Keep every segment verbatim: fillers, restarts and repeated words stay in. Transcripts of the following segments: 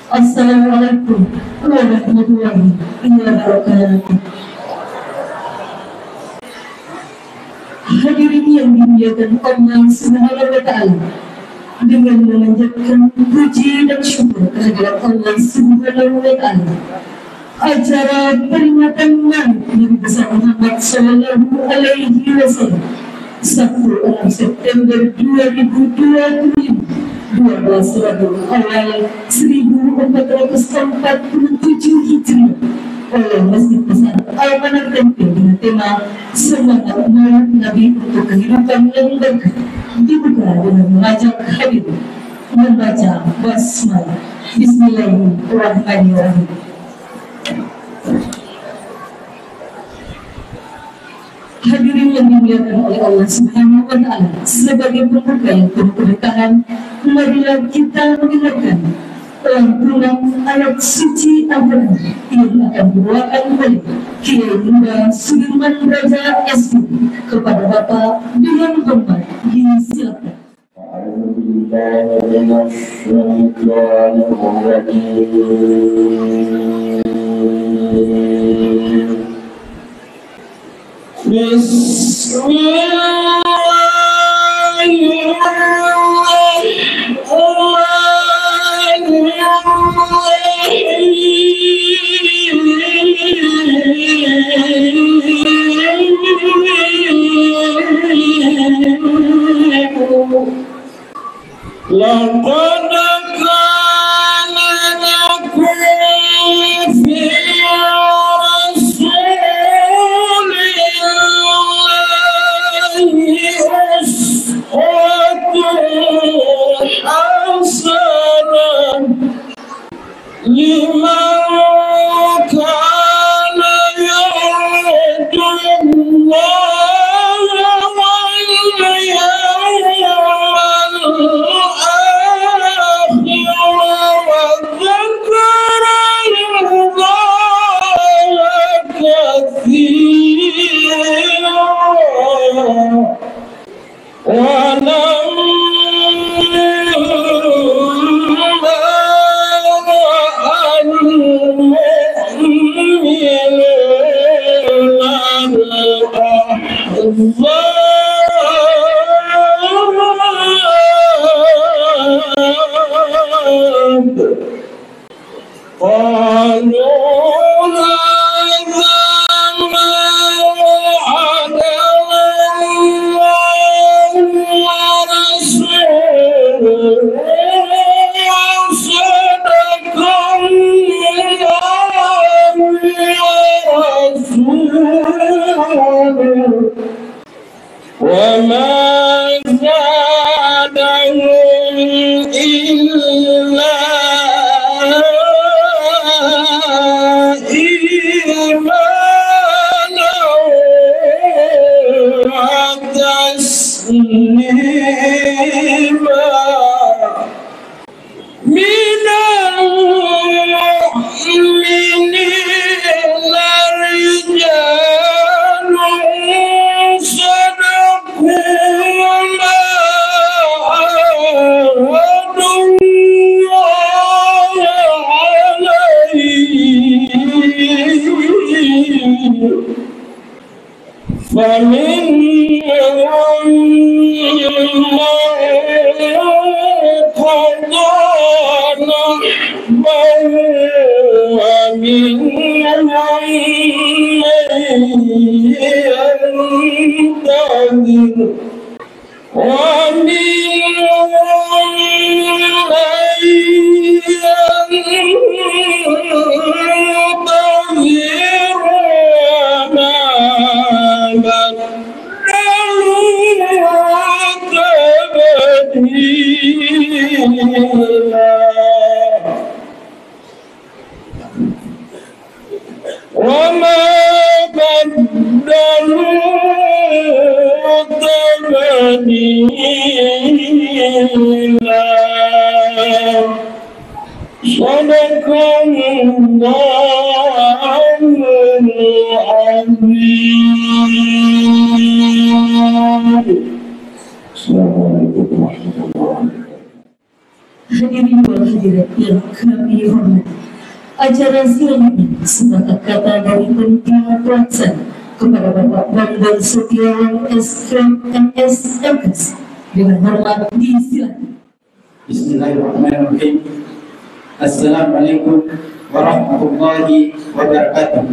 Assalamualaikum warahmatullahi wabarakatuh. Hadirin yang dimuliakan Allah Subhanahu wa Ta'ala, dengan memanjatkan puji dan syukur kehadirat Allah Subhanahu wa Ta'ala, acara peringatan Maulid Nabi besar Muhammad Sallallahu Alaihi Wasallam, Sabtu, enam September dua ribu dua puluh lima, dua belas Rabiul Awal seribu empat ratus empat puluh tujuh Hijriah, oleh Masjid Besar Al-Manaf Tempe dengan tema Semangat Maulid Nabi untuk Kehidupan yang Berkah, dibuka dengan mengajak hadirin membaca basmalah. Bismillahirrahmanirrahim. Hadirin yang dimuliakan oleh Allah Subhanahu wa Ta'ala, sebagai pembuka yang penuh keberkahan, marilah kita mendengarkan lantunan ayat suci Al-Quran yang akan dibawakan oleh Kiai Muda Sudirman Raja S P kepada Bapak dengan hormat disilakan. أعوذ بالله من الشيطان الرجيم. بسم الله الرحمن الرحيم. لقد كان لكم في رسول الله أسوة حسنة لمن كان يرجو الله واليوم الآخر وذكر الله كثيرا. ولما رأى المؤمنون الأحزاب قالوا هذا ما وعدنا الله ورسوله وصدق الله ورسوله وما زادهم إلا إيمانا وتسليما. من المؤمنين رجال صدقوا ما عاهدوا الله عليه فمنهم من قضى نحبه ومنهم من ينتظر ومنهم من ينتظر وما بدلوا تبديلا. وما بدلوا تبديلا. صدق الله العظيم. السلام عليكم ورحمة الله وبركاته. Hadirin wal hadirat yang kami hormati, acara sirah nyuman sepakat kata dari panitia pelaksana kepada Bapak Bambang Setiawan, S K M S, M S, dengan hormat disilakan. Bismillahirrahmanirrahim. Assalamualaikum warahmatullahi wabarakatuh.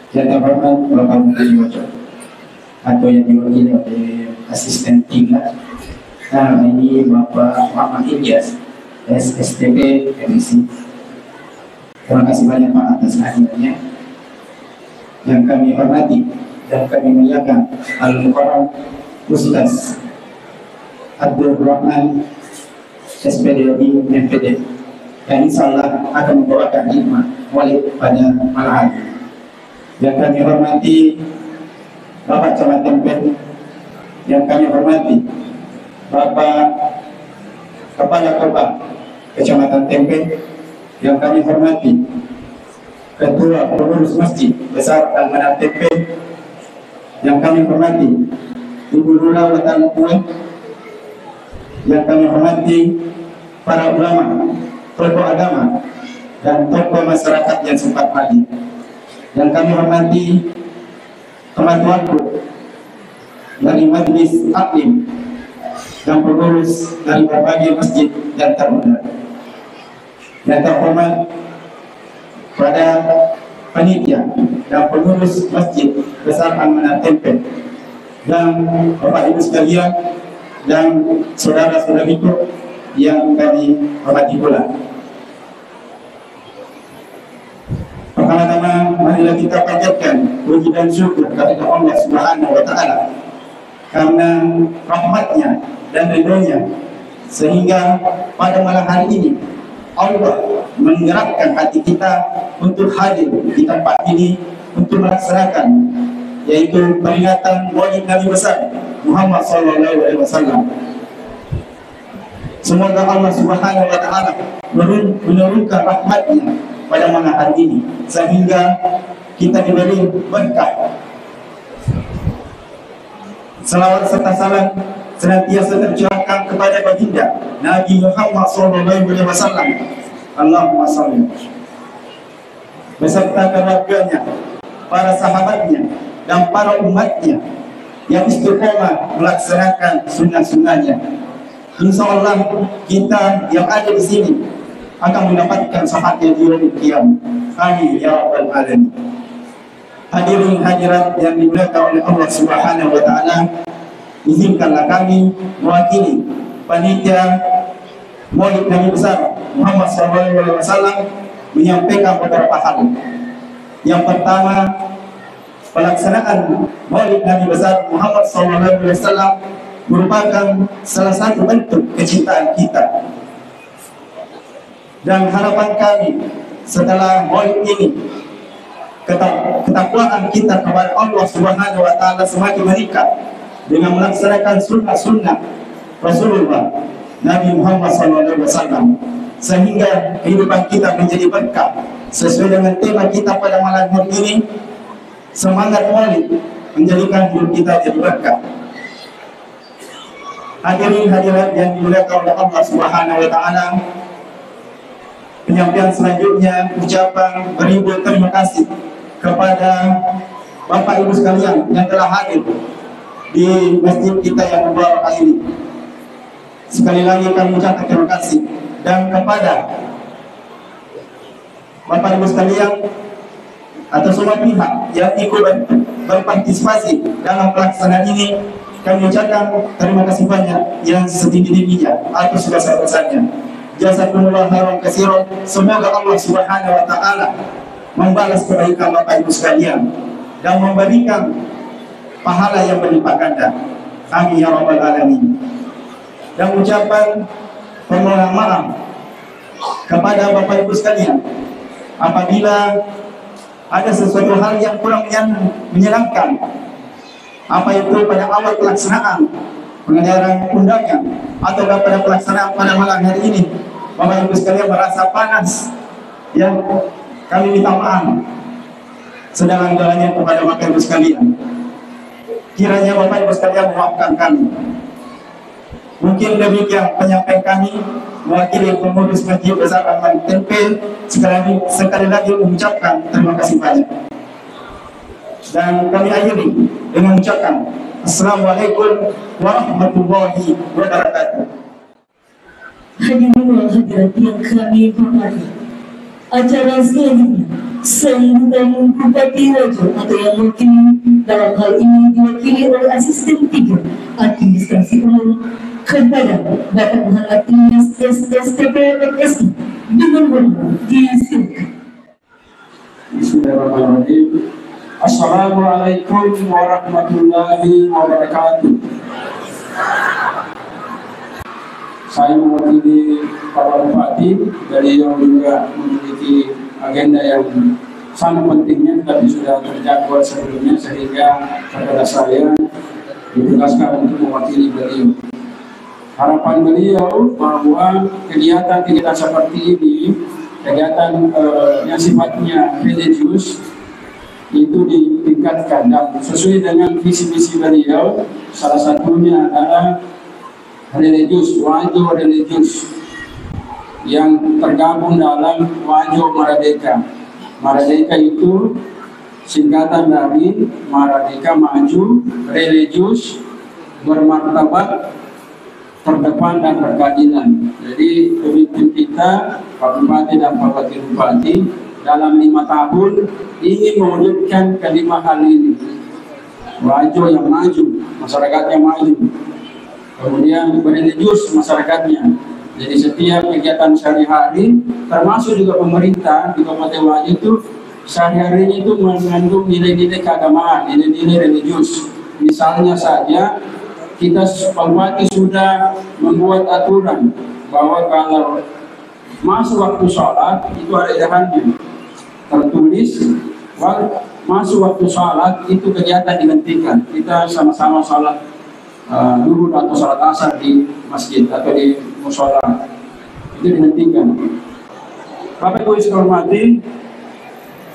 Yang terhormat Bapak Bupati Wajah atau yang diwakili oleh asisten tingkat. Nah, ini Bapak Muhammad Ilyas, S S T P, M I C. Terima kasih banyak, Pak, atas hadirnya. Yang kami hormati dan kami muliakan Al-Mukarram Ustaz Abdul Rahman, S P D I, M P D, yang insya Allah akan membawakan hikmah maulid pada malam hari. Yang kami hormati Bapak Camat Tempe, yang kami hormati Bapak Kepala Kota Kecamatan Tempe, yang kami hormati Ketua Pengurus Masjid Besar Al-Manar Tempe, yang kami hormati Ibu Lurah Watampue, yang kami hormati para ulama, tokoh agama, dan tokoh masyarakat yang sempat hadir. Yang kami hormati kematuanku dari Majelis Taklim dan pengurus dari berbagai masjid dan terundang. Yang terhormat pada panitia dan pengurus Masjid Besar Al-Manar Tempe, dan Bapak Ibu sekalian dan saudara-saudariku yang kami hormati pula. Pertama-tama, marilah kita panjatkan puji dan syukur kepada Allah Subhanahu wa Ta'ala karena rahmatnya dan ridhonya, sehingga pada malam hari ini Allah menggerakkan hati kita untuk hadir di tempat ini untuk melaksanakan, yaitu peringatan Maulid Nabi Besar Muhammad Sallallahu Alaihi Wasallam. Semoga Allah Subhanahu wa Ta'ala menurun, menurunkan rahmatnya pada malam hari ini, sehingga kita diberi berkah. Salawat serta salam senantiasa tercurahkan kepada baginda Nabi Muhammad sallallahu alaihi wasallam. Allahumma salli. Beserta keluarganya, para sahabatnya, dan para umatnya yang istiqomah melaksanakan sunnah-sunnahnya. Insya Allah, kita yang ada di sini akan mendapatkan syafaatnya di yaumil qiyamah. Amin ya rabbal alamin. Hadirin hadirat yang dimuliakan oleh Allah Subhanahu wa Ta'ala, izinkanlah kami mewakili panitia Maulid Nabi Besar Muhammad sallallahu alaihi wasallam menyampaikan beberapa hal. Yang pertama, pelaksanaan Maulid Nabi Besar Muhammad sallallahu alaihi wasallam merupakan salah satu bentuk kecintaan kita dan harapan kami setelah Maulid ini, keta-, ketakwaan kita kepada Allah Subhanahu wa Ta'ala semakin meningkat dengan melaksanakan sunnah-sunnah Rasulullah Nabi Muhammad sallallahu alaihi wasallam, sehingga kehidupan kita menjadi berkah sesuai dengan tema kita pada malam hari ini. Semangat Maulid menjadikan hidup kita jadi berkah. Hadirin hadirat yang dimuliakan oleh Allah Subhanahu wa Ta'ala, penyampaian selanjutnya ucapan beribu terima kasih kepada Bapak Ibu sekalian yang telah hadir di masjid kita yang mubarak ini. Sekali lagi kami ucapkan terima kasih, dan kepada Bapak Ibu sekalian, atau semua pihak yang ikut ber-, berpartisipasi dalam pelaksanaan ini, kami ucapkan terima kasih banyak yang setinggi-tingginya atau sebesar-besarnya. Jazakumullah khairan katsiran. Semoga Allah Subhanahu wa Ta'ala membalas kebaikan Bapak Ibu sekalian dan memberikan pahala yang berlipat ganda. Amin ya rabbal alamin. Dan ucapan permohonan maaf kepada Bapak Ibu sekalian, apabila ada sesuatu hal yang kurang menyen-, menyenangkan, apa itu pada awal pelaksanaan pengedaran undangan atau pada pelaksanaan pada malam hari ini, Bapak Ibu sekalian merasa panas, ya, kami minta maaf sedalam-dalamnya kepada Bapak Ibu sekalian. Kiranya Bapak Ibu sekalian memaafkan kami. Mungkin demikian penyampaian kami, mewakili pengurus Masjid Besar Rahman Tempel. Sekali, sekali lagi mengucapkan terima kasih banyak. Dan kami akhiri dengan mengucapkan Assalamualaikum warahmatullahi wabarakatuh. Hadirin wal hadirat yang kami hormati, acara selanjutnya, sambutan Bupati Wajo atau yang mewakili, dalam hal ini diwakili oleh Asisten tiga Administrasi Umum kepada Bapak Muhammad Ilyas, S S T P, M Si, dengan hormat disilakan. Bismillahirrahmanirrahim. Assalamualaikum warahmatullahi wabarakatuh. Saya mewakili Bapak Bupati, beliau juga memiliki agenda yang sangat pentingnya, tapi sudah terjadwal sebelumnya, sehingga kepada saya ditugaskan untuk mewakili beliau. Harapan beliau bahwa kegiatan-kegiatan seperti ini, kegiatan, eh, yang sifatnya religius, itu ditingkatkan dan sesuai dengan visi misi beliau, salah satunya adalah religius, Wajo religius yang tergabung dalam Wajo Maradeka. Maradeka itu singkatan dari Maradeka, maju, religius, bermartabat, terdepan, dan berkeadilan. Jadi pemimpin kita, Pak Bupati dan Pak Wakil Bupati, dalam lima tahun ingin mewujudkan kelima hal ini. Wajo yang maju, masyarakatnya maju. Kemudian religius masyarakatnya. Jadi setiap kegiatan sehari-hari, termasuk juga pemerintah di Kabupaten Wajo itu, sehari-harinya itu mengandung nilai-nilai keagamaan, nilai-nilai religius. Misalnya saja, kita s-, Pak Bupati sudah membuat aturan bahwa kalau masuk waktu sholat itu ada irahannya. Tertulis, wa-, masuk waktu sholat itu kegiatan dihentikan. Kita sama-sama sholat, eh, duhur atau sholat asar di masjid atau di musola. Itu dihentikan. Bapak Ibu yang saya hormati,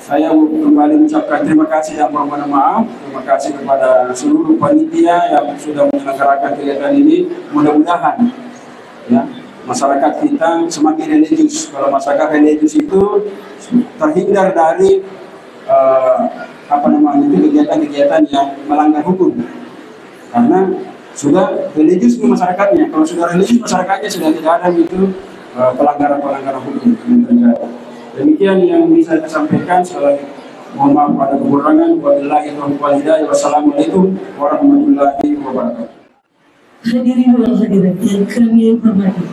saya kembali mengucapkan terima kasih dan permohonan maaf. Terima kasih kepada seluruh panitia yang sudah menyelenggarakan kegiatan ini. Mudah-mudahan, ya, masyarakat kita semakin religius. Kalau masyarakat religius itu terhindar dari, eh, apa namanya itu, kegiatan-kegiatan yang melanggar hukum. Karena sudah religius masyarakatnya. Kalau sudah religius masyarakatnya, sudah tidak ada itu, eh, pelanggaran-pelanggaran hukum yang terjadi. Demikian yang bisa saya sampaikan. Sekali lagi, mohon maaf pada kekurangan. Wabillahi taufiq wal hidayah. Wassalamualaikum warahmatullahi wabarakatuh. Hadirin wal hadirat yang kami hormati,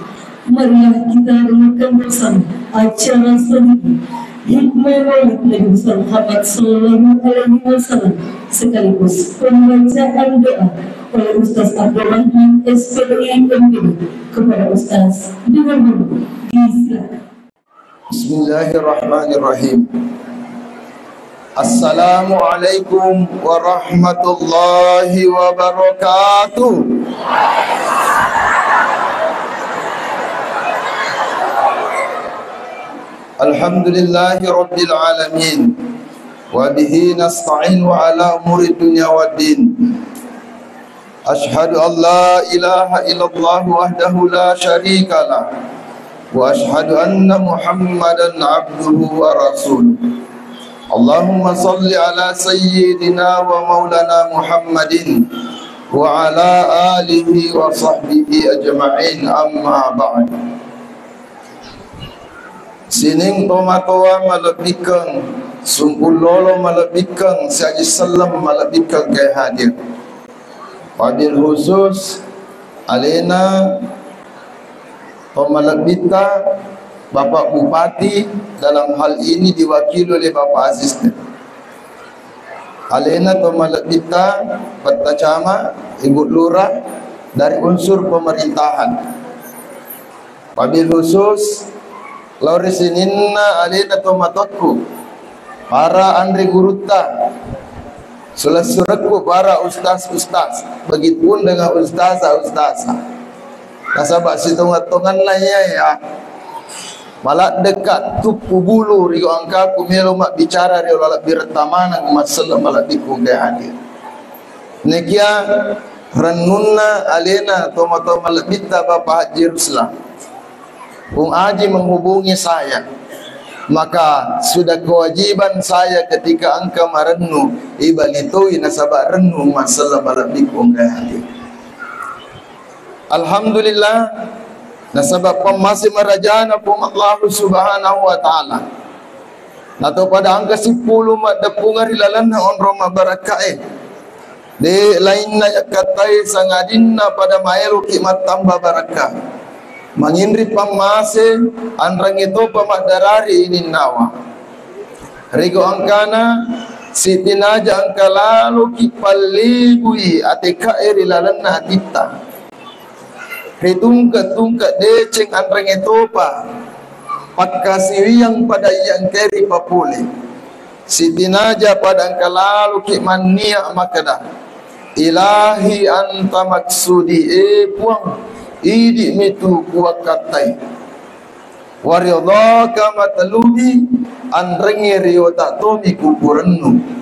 marilah kita dengarkan bersama acara selanjutnya, Hikmah Maulid Nabi Besar Muhammad Sallallahu Alaihi Wasallam, sekaligus pembacaan doa oleh Ustaz Abdurrahman, S P D I, M P D, kepada Ustaz. Dengan hormat, disilakan. Bismillahirrahmanirrahim. Assalamualaikum warahmatullahi wabarakatuh. Alhamdulillahi rabbil alamin. Wa bihi nasta'in wa ala umuri dunya waddin. Asyhadu an la ilaha illallah wahdahu la syarika lah. Wa asyhadu anna Muhammadan abduhu wa rasuluh. Allahumma salli ala sayyidina wa maulana Muhammadin wa ala alihi wa sahbihi ajma'in, amma ba'd. Sining tomatoa malebbikeng, sungkullolo malebbikeng, siaji selleng malebbikeng ke hadir. Wabil khusus alena to malebbitta Bapak Bupati, dalam hal ini diwakili oleh Bapak Asisten. Alena to malebbitta Petta Cama, Ibu Lurah, dari unsur pemerintahan. Wabil khusus lao ri sininna alena to matokku, para anre gurutta, sulessurekku para ustaz-ustaz, begitupun dengan ustazah-ustazah. Nasaba sitonga-tonganna iya ya, maladdekka tuppu bulu ri angkaku melo mabbicara ri laleng biretta maneng masselleng malebbikku engka hadir. Nekia Rennunna alena tomatoa malebbitta Bapak Haji Rusla. Pung Aji menghubungi saya, maka sudah kewajiban saya ketika engka marennu, ibalitoi nasaba rennu masselleng malebbiku engka hadir. Alhamdulillah, nasaba pammase marajana Puang Allahu Subhanahu wa Ta'ala. Nato pada engka sipulu maddeppungeng ri lalenna onrong mabbarakkae. De lainna yakkattai sangadinna pada maeloki mattamba barakka. Manginri pammase, anrangnge topa maddarari ininnawa. Rego angkana, sitinaja engka laloki pallibui atekae ri lalenna atitta. Ritungke-tungke deceng anrangnge topa pakkasiwiang pada iya engkae ripapole. Sitinaja pada engka laloki mannia makkeda, "Ilahi anta maksudi, e Puang, idi'mi tu kuwakkattai. Waridhaka matlubi, anrengnge riota tomi kukurennu."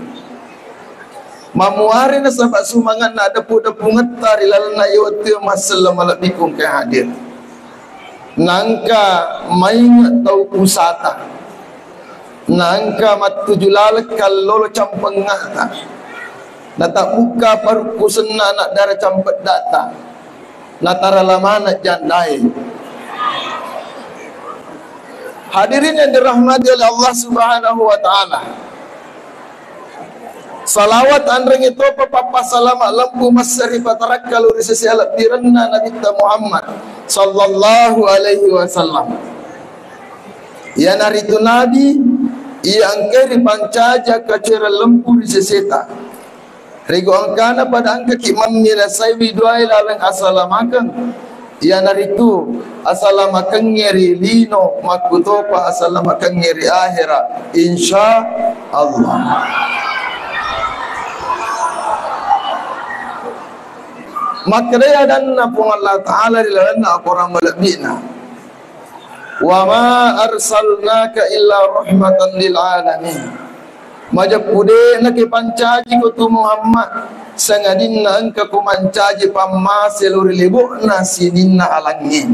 Mamuare nasaba sumanganna deppu-deppungetta ri lalenna iye wettu masselleng malebbiku engka hadir. Nangka mainge tau pusata. Nangka mattuju laleng kallolo campengngata. Natabbukka parukkusenna anak dara campeddata. Natara lamana jandae. Hadirin yang dirahmati oleh Allah Subhanahu wa Ta'ala. Salawat anrengnge topa pappasalama lempu masseri patarakkalu ri sese alebbirenna Nabitta Muhammad sallallahu alaihi wasallam. Iyanaritu Nabi iya engkae ripancaji akkacoereng lempu ri seseta. Rego angkana pada engkaki mamminasaiwi duae laleng asalamakeng, iyanaritu asalamakengnge ri lino, makkutopa asalamakengnge ri ahera, insya Allah. Makkedai adanna Puang Allah Ta'ala ri lalenna akorang malebbi'na, "Wa ma arsalnaka illa rahmatan lil alamin." Majeppu de' nakipancajiko tu Muhammad, sangadinna engka ko mancaji pammase lao ri lebo'na sininna alangnge.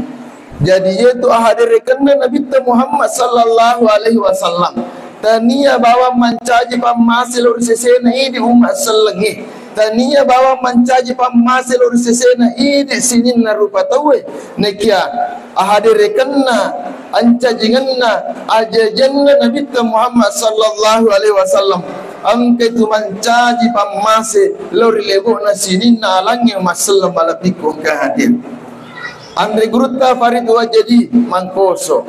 Jadi, iyetu ahaderekenna Nabitta Muhammad sallallahu alaihi wasallam, tania bawang mancaji pammase lao ri sesena idi umma sellengnge. Tania bawang mancaji pammase lao ri sesena idi sininna rupa tauwe. Nekia ahaderekenna, ancajingenna, ajajianna Nabitta Muhammad sallallahu alaihi wasallam, engka itu mancaji pammase lao ri lebo'na sininna alangnge masselleng malebbiku engka hadir. Anre gurutta Farid Wajadi Mangkoso.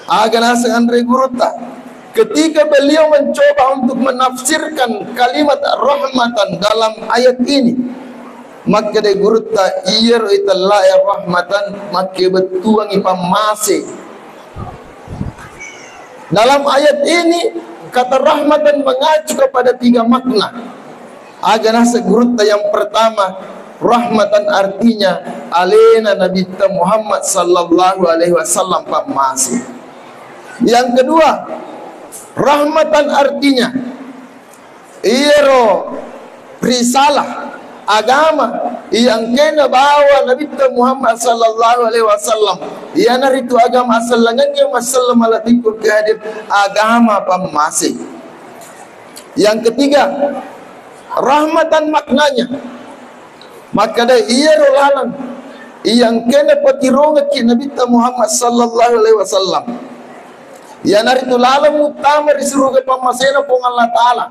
Aga naseng anre gurutta? Ketika beliau mencoba untuk menafsirkan kalimat rahmatan dalam ayat ini, makkeda gurutta, iyaro itellae rahmatan makkebettuangi pammase. Dalam ayat ini, kata rahmatan mengacu kepada tiga makna. Aga naseng gurutta? Yang pertama, rahmatan artinya alena Nabitta Muhammad sallallahu alaihi wasallam pammase. Yang kedua, rahmatan artinya iyaro risalah agama yang kena bawa Nabitta Muhammad sallallahu alaihi wasallam, iyanaritu agama asellengengnge masselleng malebbiku engka hadir, agama pammase. Yang ketiga, rahmatan maknanya. Makkeda iyaro laleng iya engkena patirongekki Nabitta Muhammad sallallahu alaihi wasallam, iyanaritu laleng muttama ri suruga pammasena Puang Allah Ta'ala,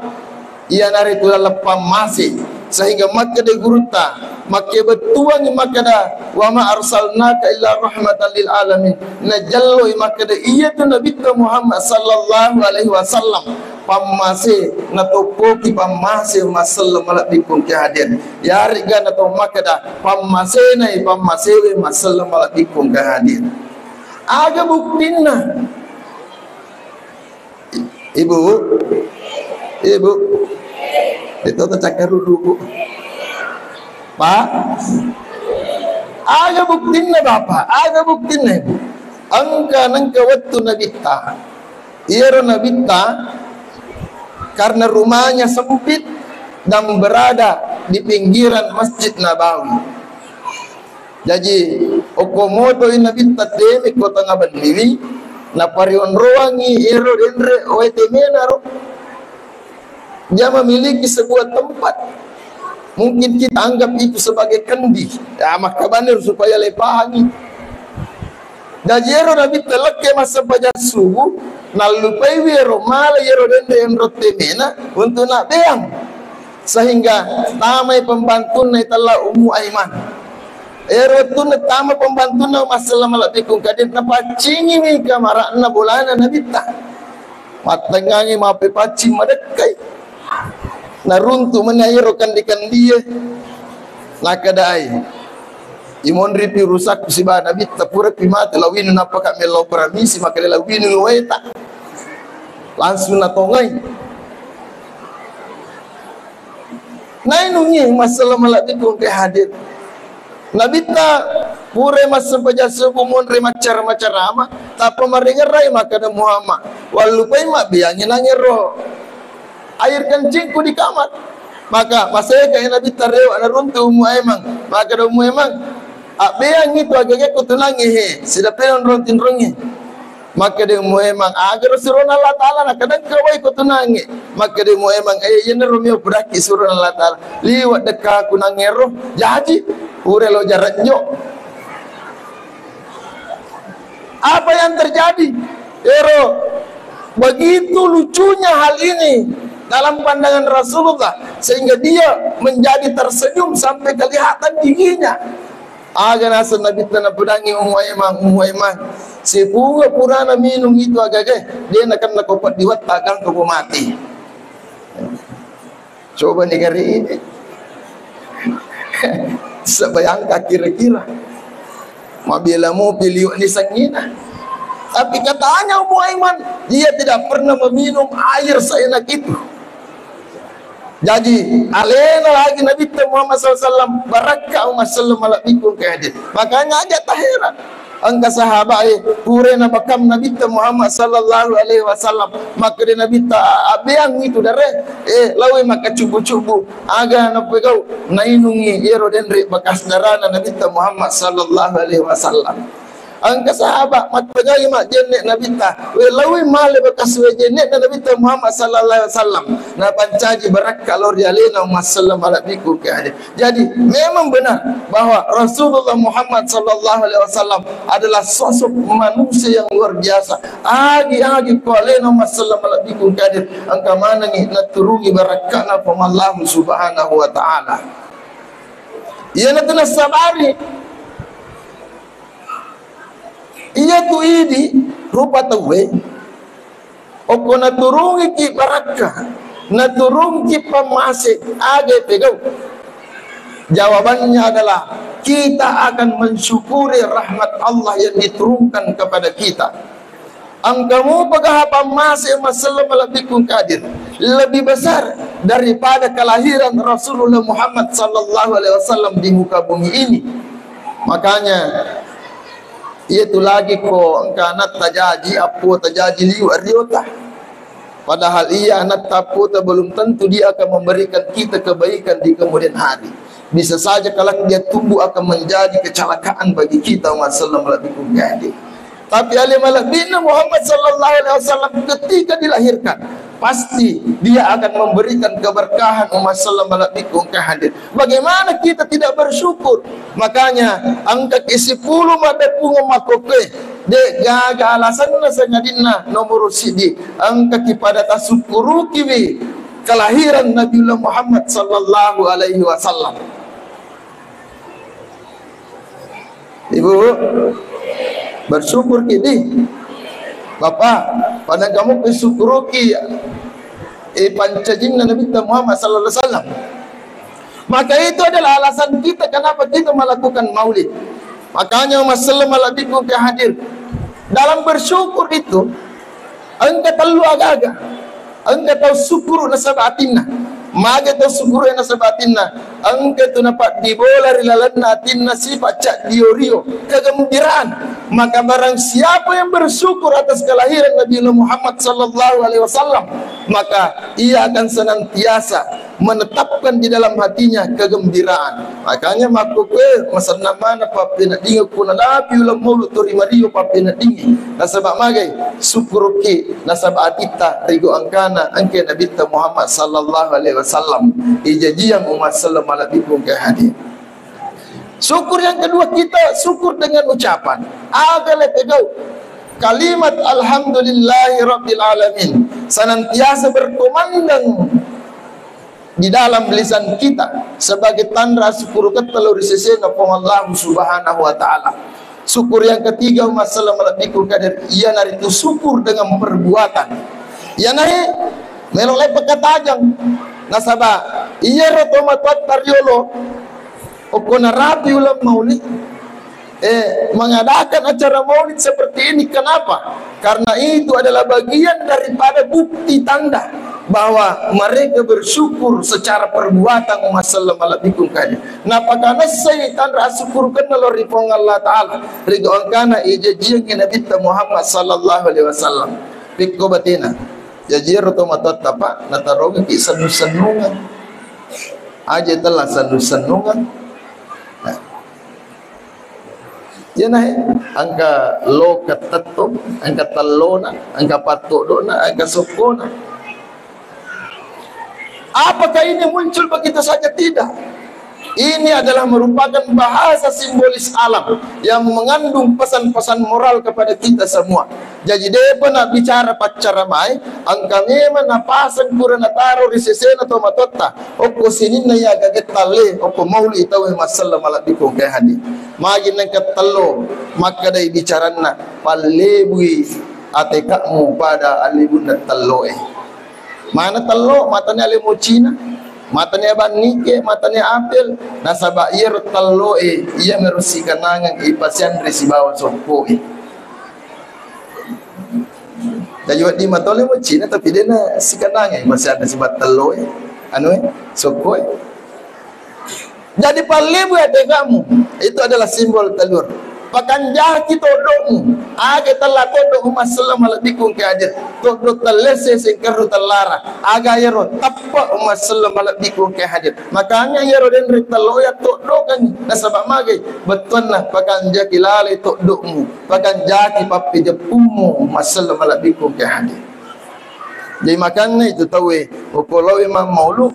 iyanaritu laleng pammase. Sehingga makkeda gurutta, makkebettuangi makkeda, "Wa ma arsalnaka illa rahmatan lil alamin." Najelloi makkeda iyatu Nabitta Muhammad sallallahu alaihi wasallam pammase, natoppoki pammase masselleng malebbiku engka hadir. Yaregga natau makkeda pammasenai pammasewe masselleng malebbiku engka hadir. Aga buktinna? Ibu, ibu, itu tuh cakkaruru, Bu. Pak, aga buktinna, Bapak? Aga buktinna, Ibu? Engka nengka wettu Nabitta. Iyaro Nabitta karena rumahnya sempit dan berada di pinggiran Masjid Nabawi. Jaji, okko motoi Nabitta teme ko tengnga benniwi, naparionroangngi ero denre wae temena ro. Dia memiliki sebuah tempat. Mungkin kita anggap itu sebagai kendi. Ya, makkabanir supaya lepahangi. Jaji ero Nabitta lekke massempajang subuh, nallupaiwi ero mala ero denre enro temena untuk nabbeang. Sehingga tamai pembantunna itella Ummu Aiman. Ero wettunna tama pembantunna Ummu Sallamah malebbiku engka de, napaccingiwi kamara'na bolana Nabitta. Mattengngangi mappepaccing madekkai. Naruntu meni ero kandi-kandie. Nakkadai, imonripi urusakku siba Nabitta, purapi mate lawinu nappaka mellau paramisi, maka lawinu waeta. Langsung natongai. Nainungi massala malebbiku engka hadir. Nabitta pura massempajang subuh monri maccara-macarama, tappa maringerai makkeda Muhammad, wallupai mabbeangi nangero air kencingku di kamar. Maka masekai Nabitta rewa naruntu Ummu Aiman. Makkeda Ummu Aiman, abbeangi tu agagekku tunangi he, sidapi onrong tinrongi. Makkeda Ummu Aiman, agaro surona Allah Ta'ala, nakkeda engka wai ko tunangi. Makkeda Ummu Aiman, eh, iyanaro mio pudakki surona Allah Ta'ala. Liwa dekkaku nangero, jaji pura lo jaranjo. Apa yang terjadi? Ero, begitu lucunya hal ini dalam pandangan Rasulullah, sehingga dia menjadi tersenyum sampai kelihatan giginya. Aga naseng Nabitta napedangi Ummu Aiman, Ummu Aiman, sipunga purana minung itu agagae, de nakenna ko peddi watta gangka ko mati. Coba ni gari ini. Sebayangkan kira-kira. Mabela mopi liwa ni sangina. Tapi katanya Ummu Aiman, dia tidak pernah meminum air seenak itu. Jaji, alena lagi Nabitta Muhammad sallallahu alaihi wasallam, barakka Ummu Sallamah malebbiku engka hadir. Makanya aja taheran. Engka sahabat, eh, pura nabakam Nabitta Muhammad sallallahu alaihi wasallam. Makkeda Nabitta, abbeang itu dare, eh, lawi makacubbu-cubbu. Aga napegau, nainungi iyaro denre bekas darana Nabitta Muhammad sallallahu alaihi wasallam. Engka sahabat mappegau'i majjenne Nabitta, we lawi male bekas we jenne'na Nabitta Muhammad sallallahu alaihi wasallam, napancaji barakka lao ri alena Ummu Sallamah malebbiku engka hadir. Jadi memang benar bahwa Rasulullah Muhammad sallallahu alaihi wasallam adalah sosok manusia yang luar biasa. Agi-agi ko alena Ummu Sallamah malebbiku engka hadir, engka manengi naturungi barakkana Puang Allah Subhanahu wa Ta'ala. Iyanatu nassabari. Iyatu idi rupa tauwe, okko naturungiki barakka, naturungiki pammase, aga pegau? Jawabannya adalah kita akan mensyukuri rahmat Allah yang diturunkan kepada kita. Engka mupa gaha pammase Ummu Sallamah malebbiku engka hadir lebih besar daripada kelahiran Rasulullah Muhammad sallallahu alaihi wasallam di muka bumi ini. Makanya, iyatu lagi ko engka anatta jaji, appota jaji liwa riota. Padahal iya anatta appota belum tentu dia akan memberikan kita kebaikan di kemudian hari. Bisa saja kelak dia tumbuh akan menjadi kecelakaan bagi kita, Ummu Sallamah malebbiku engka hadir. Tapi ale malebbina Muhammad sallallahu alaihi wasallam ketika dilahirkan, pasti dia akan memberikan keberkahan Ummu Sallamah malebbiku engka hadir. Bagaimana kita tidak bersyukur? Makanya, engkaki sipulung maddepungeng makkokkoe, de gaga alasanna sangadinna nomoro siddi, engkaki pada tasukkurukiwi kelahiran Nabiullah Muhammad sallallahu alaihi wasallam. Ibu, bersyukur kidi. Bapak, pada kamu bersyukuruki, eh, pancajinna Nabi Muhammad sallallahu alaihi wasallam. Maka itu adalah alasan kita kenapa kita melakukan maulid. Makanya Ummu Sallamah malebbiku engka hadir. Dalam bersyukur itu, engka tellu agaga. Engka tau syukuru nasaba atinna. Mage to sukure nasaba atinna, engka tu napaddibola ri lalenna atinna sipa caddio-rio, kegembiraan. Maka barang siapa yang bersyukur atas kelahiran Nabiullah Muhammad sallallahu alaihi wasallam, maka ia akan senantiasa menetapkan di dalam hatinya kegembiraan. Makanya makkukue masenna mana pappeneddinge kuna lapi uleng maulu to ri mario pappeneddinge. Nasaba magai sukkuruki nasaba atitta rigo engkana engke Nabitta Muhammad sallallahu alaihi wasallam. Ijajiang umat selleng malebbiku engke hadir. Syukur yang kedua, kita syukur dengan ucapan. Aga le pegau kalimat alhamdulillahi rabbil alamin senantiasa berkumandang di dalam lisan kita sebagai tanra syukur kettalo ri sesena Puang Allah Subhanahu wa Ta'ala. Syukur yang ketiga, umat selleng malebbiku engke hadir, iyanaritu syukur dengan perbuatan. Iyanae melo lai pakatajang. Nasaba iyaro tomatoatta riolo okko narapi uleng maulid, eh, mengadakan acara maulid seperti ini. Kenapa? Karena itu adalah bagian daripada bukti tanda bahwa mereka bersyukur secara perbuatan, umat selleng malebbiku engke hadir. Napakanessai tanra asyukurukenna lao ri Puang Allah Ta'ala, rigo engkana ijajiangngi Nabitta Muhammad sallallahu alaihi wasallam. Pikko batena. Jaji ero tomatoatta, Pak, natarongiki sennung-sennungeng. Aja tella sennung-sennungeng. Nah. Iyanae engka loka tetto, engka tellona, engka pattodona, engka sokkona. Apakah ini muncul begitu saja? Tidak. Ini adalah merupakan bahasa simbolis alam yang mengandung pesan-pesan moral kepada kita semua. Jaji, depa nabbicara paccaramae, engka memang napaseng pura nataro ri sesena tomatoatta. Okko sininna iya gagetta le, okko mauli tauwe masselleng malebbiku engkae hadir. Magi nengka tello, makkedai bicaranna, pallebui ateka'mu pada allebunna telloe. Mana tello, matane ale mocina, matane abannike, matane apel, nasaba iyaro telloe, iya mero sikenangeng ipasianre sibawa sokkoe. Jaji wedding matole mocina, tapi dena sikenangeng ipasianre sibawa telloe, anue, sokkoe. Jadi, pallebu ateka'mu, itu adalah simbol telur. Pakanjaki toddo'mu, aga tella toddo' umasselleng malebbiku engkae hadir. Toddo' tellesse sengkerru tellara. Aga iyaro teppe' umasselleng malebbiku engkae hadir. Makanya iyaro denre tello iya toddo'kan, nasaba magai bettuanna pakanjaki lalai toddo'mu, pakanjaki pappejeppummu umasselleng malebbiku engkae hadir. Jadi makanna itu tauwe, okko laowi mammaulu,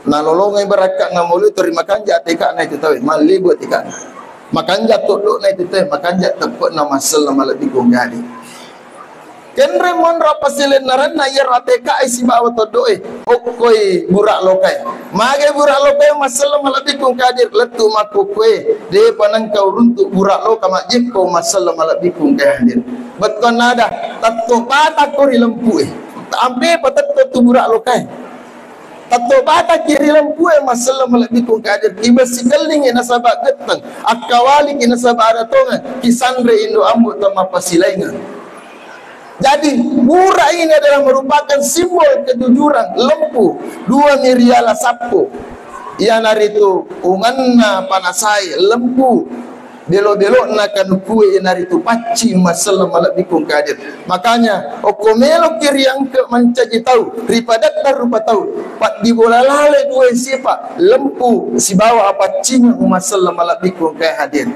nalolongai barakka'na maulu, tori makanja ateka'na itu tauwe, mallebu ateka'na. Makanja toddo'na itu tauwe, makanja teppe'na masselleng malebbiku engkae hadir. Kenre monro appasilennerenna iyaro ateka'e sibawa toddo'e, okkoi bura'lokae. Magai bura'lokae masselleng malebbiku engkae hadir, lettu makkukkuewe, depa nengka uruntu bura'loka majjekko masselleng malebbiku engkae hadir. Bettuanna ada, tetto batakko ri lempu'e. Ampe patetto tu bura'lokae. Tetto batakki ri lempu'e masselleng malebbiku engkae hadir. Kibessikellingi nasaba getteng, akkawaliki nasaba ada tongeng, kisanre indo ambo temmappasilaingeng. Jadi, buraq ini adalah merupakan simbol kejujuran, lempu, dua mi riala sappo. Iyanaritu unganna panasai, lempu, belo-belokna kanukkue iyanaritu pacci masselleng malebbiku engkae hadir. Makanya, okko meloki riangke mancaji tau, ri padatta rupa tau, paddibola lale dua sipa, lempu sibawa apaccingeng umasselleng malebbiku engkae hadir.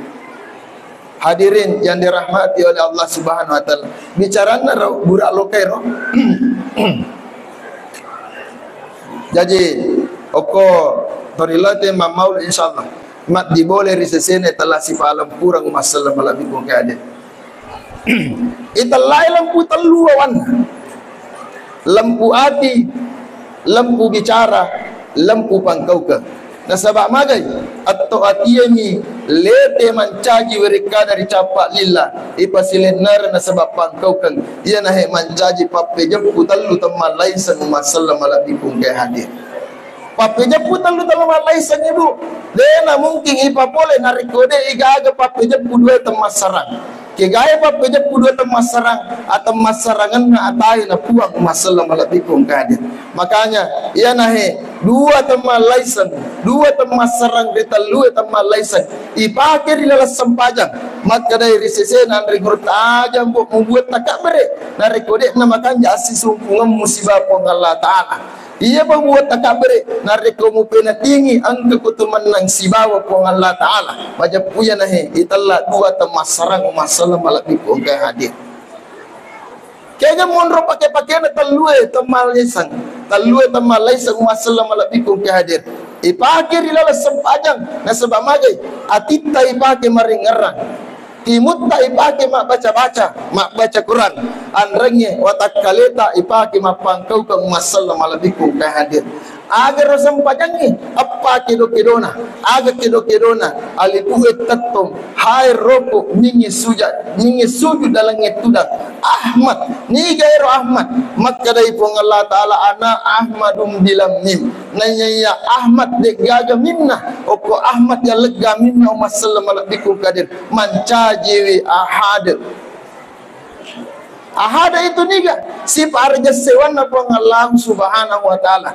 Hadirin yang dirahmati oleh Allah Subhanahu wa Ta'ala. Bicaranna ro, buraq lokai ro. Jaji, okko torilote mammaulu, insyaallah. Maddibolai ri sesena tella sipalempureng masselleng malebbiku engkae hadir. Itellai lempu tellu awanna. Lempu ati, lempu bicara, lempu pangkaukeng. Nasaba magai, atto atiemi lete mancaji werekkada ri cappa lilla, ipasilennereng nasaba pangkaukeng, iyanahe mancaji pappejeppu tellu temmallaiseng umasselleng malebbiku engkae hadir. Pappejeppu tellu temmallaiseng, Ibu, dena mungkin ipapole narekko de igaga pappejeppu dua temmassarang. Kegae pappejeppu dua temmassarang, atemmassarangenna ataena Puang umasselleng malebbiku engkae hadir. Makanya, iyanahe Dua temmallaiseng, dua temmassarang ri tellue temmallaiseng ipake ri laleng sempajang. Makkedai ri sesena anre gurutta, "Aja, Mbok, mubuat takabbere narekko de'na makanja assisungkungemmu sibawa Puang Allah Ta'ala. Iya pa mubuat takabbere narekko mupeneddingi engka ko tu mennang sibawa Puang Allah Ta'ala." Majeppu iyanahe itella dua temmassarang, umma selleng malebbiku engkae hadir. Kega monro pake-pakena tellue temmallaiseng, tellue temmallaiseng, umma selleng malebbiku engkae hadir. Ipake ri laleng sempajang, nasaba magai? Atitta ipake marengngerang, timutta ipake mabbaca-baca, mabbaca Quran, anrengnge watakkaleta ipake mappangkaukeng, umma selleng malebbiku engkae hadir. Aga ro sempajangnge, eppa kedo-kedona, aga kedo-kedona, alipu'e tettong, hae roko, mingi suja, mingi sujud dalengnge tudang. Ahmad, niga ero Ahmad? Makkedai Puang Allah Ta'ala, "Ana Ahmadum bilam mim." Naiya Ahmad de'gaga minna, okko Ahmad yang lega minna, umma selleng malebbiku engkae hadir, mancajiwi Ahad. Ahada itu niga? Sipa' arejassewanna Puang Allah Subhanahu wa Ta'ala.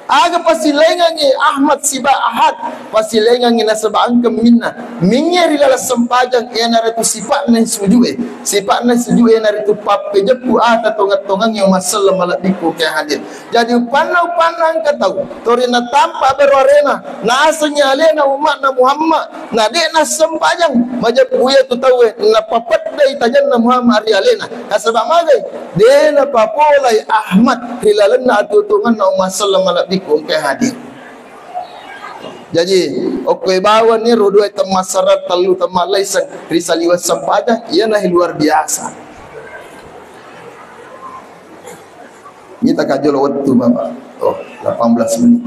Aga pasilaingangngi Ahmad siba Ahad? Pasilaingangngi nasaba engka minna. Mingnge ri laleng sempajang, iyanaritu sipa'na sujue. Sipa'na sujue iyanaritu pappejeppu ata tongeng-tongengnge, umma selleng malebbiku engkae hadir. Jadi, upanna-upanna engka tau, tori natampa bero arena, nasengngi alena umma'na Muhammad, na de' nassempajang, majeppu iya tu tauwe napapeddai tajenna Muhammad ri alena. Nasaba magai? De' napapolai Ahmad ri lalenna atuo-tuongenna, umma selleng malebbiku engkae hadir. Jadi, okkoe bawang ero dua temmassarang, tellu temmallaiseng ri saliweng sempajang, iyanahe luar biasa. Mita kajolo wettu, Bapak. Oh, delapan belas menit.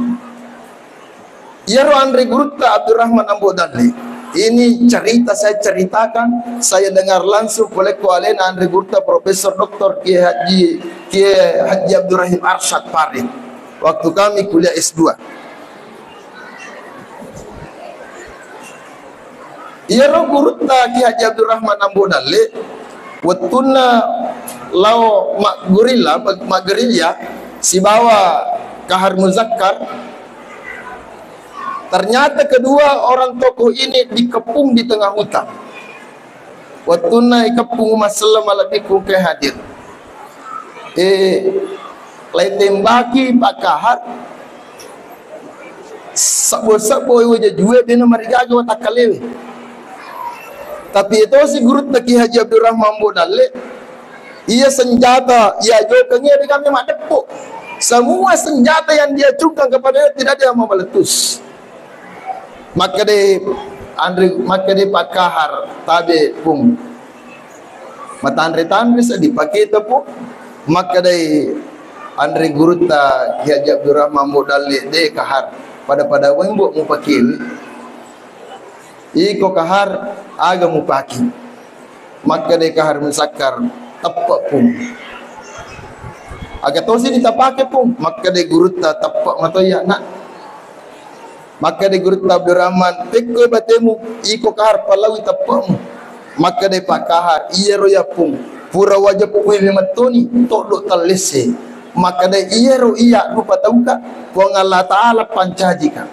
Iyaro anre gurutta Abdurrahman Ambo Dalle, ini cerita saya ceritakan, saya dengar langsung polekko alena anre gurutta Profesor Doktor Kiai Haji, Kiai Haji Abdurrahim Arsyad Pare, waktu kami kuliah S dua. Iyaro gurutta Ki Haji Abdurrahman Ambo Dalle, wettunna lao maggerilla, mag-, maggerilya sibawa Kahar Muzakkar, ternyata kedua orang tokoh ini dikepung di tengah hutan. Wettunna ikeppung, umma selleng malebbiku engkae hadir. Eh, lai tembaki Pak Kahar, sebbo-sebbo wajajue, de'na marigaga watakkalewe. Tapi etosi gurutta Ki Haji Abdurrahman Ambo Dalle, iya senjata iya ajokengnge de' gaga maddeppo. Semua senjata yang diacungkan kepadanya tidak ada yang mau meletus. Makkeda anre, makkeda Pak Kahar, "Tabe, Pung. Matanre-tanre seddi paketa, Pung." Makkedai anre gurutta Ki Haji Abdurrahman Ambo Dalle, "De, Kahar. Pada-pada wembo mupakewe. Iko, Kahar, aga mupake?" Makkeda Kahar Muzakkar, "Teppe, Pung." "Aga tosi ditapake, Pung?" Makkeda gurutta, "Teppe matoya, Nak." Makkeda gurutta Abdurrahman, "Pekkoi batemu, iko Kahar palaui teppemu." Makkeda Pak Kahar, "Iyaro ya, Pung, pura wajeppui memettoni, toddo tallesse." Makkeda, "Iyaro iya rupa tauka, Puang Allah Ta'ala pancajika.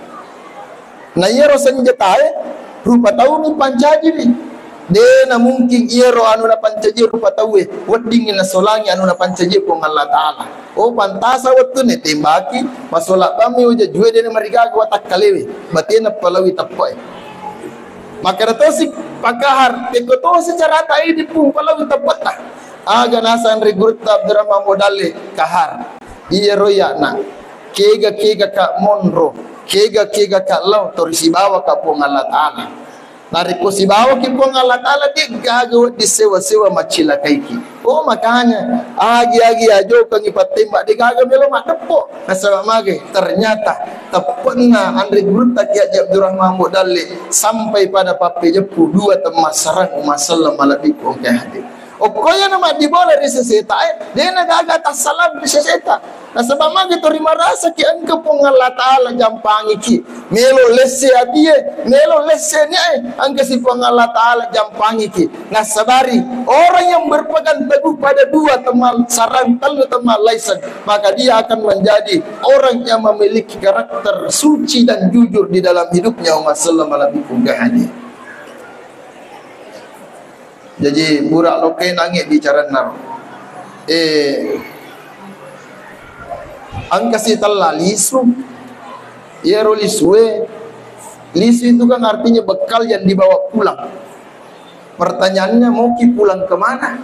Na iyaro senjatae rupa taumi pancajiwi. De namungkin iyaro anu napancaji rupa tauwe weddingngi nasolangi anu napancaji Puang Allah Ta'ala. Oh, pantasa wettunna tembaki, masola bammi wajajue, de namarigaga watakkalewe, batena palaui teppe'e." Makkeda tosi Pak Kahar, "Pekko tosi carata idi, Pung, palaui teppetta?" Aga naseng ri gurutta Abdurrahman Ambo Dalle, "Kahar, iyaro ya, Nak, kega-kega ka monro, kega-kega ka lao, tori sibawa ka Puang Allah Ta'ala. Narekko sibawaki Puang Allah Ta'ala, de gaga wedding sewa-sewa maccilakaiki. Oh, makanya agi-agi ajokengngi pattembak, de gaga melo maddeppo. Nasaba magai? Ternyata teppenna anre gurutta Ki Haji Abdurrahman Ambo Dalle sampai pada pappejeppu dua temmassarang, umma selleng malebbiku engkae hadir." Okko iyana maddibola ri sesetae, de nagaga tassalang ri seseta. Nasaba magi tori marasaki engka Puang Allah Ta'ala jampangiki. Melo lesse atie, melo lesse niae, engka si Puang Allah Ta'ala jampangiki. Nasabari, orang yang berpegang teguh pada dua teman sarang, tellu teman laiseng, maka dia akan menjadi orang yang memiliki karakter suci dan jujur di dalam hidupnya. Umma selleng malebbiku engka hadir. Jaji, pura loke nangi bicaranna. Eh, engka sitella lisu. Iyaro lisue, lisu itu kan artinya bekal yang dibawa pulang. Pertanyaannya, mau ki pulang kemana?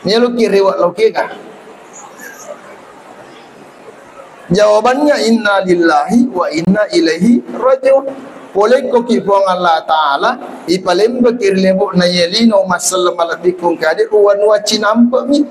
Melo ki rewak loke kah? Jawabannya, inna lillahi wa inna ilaihi raji'un. Polekko ki Puang Allah Ta'ala, ipalembeki ri lebo'na iye lino. Umma selleng malebbiku engka hadir, wanua cinampe mi.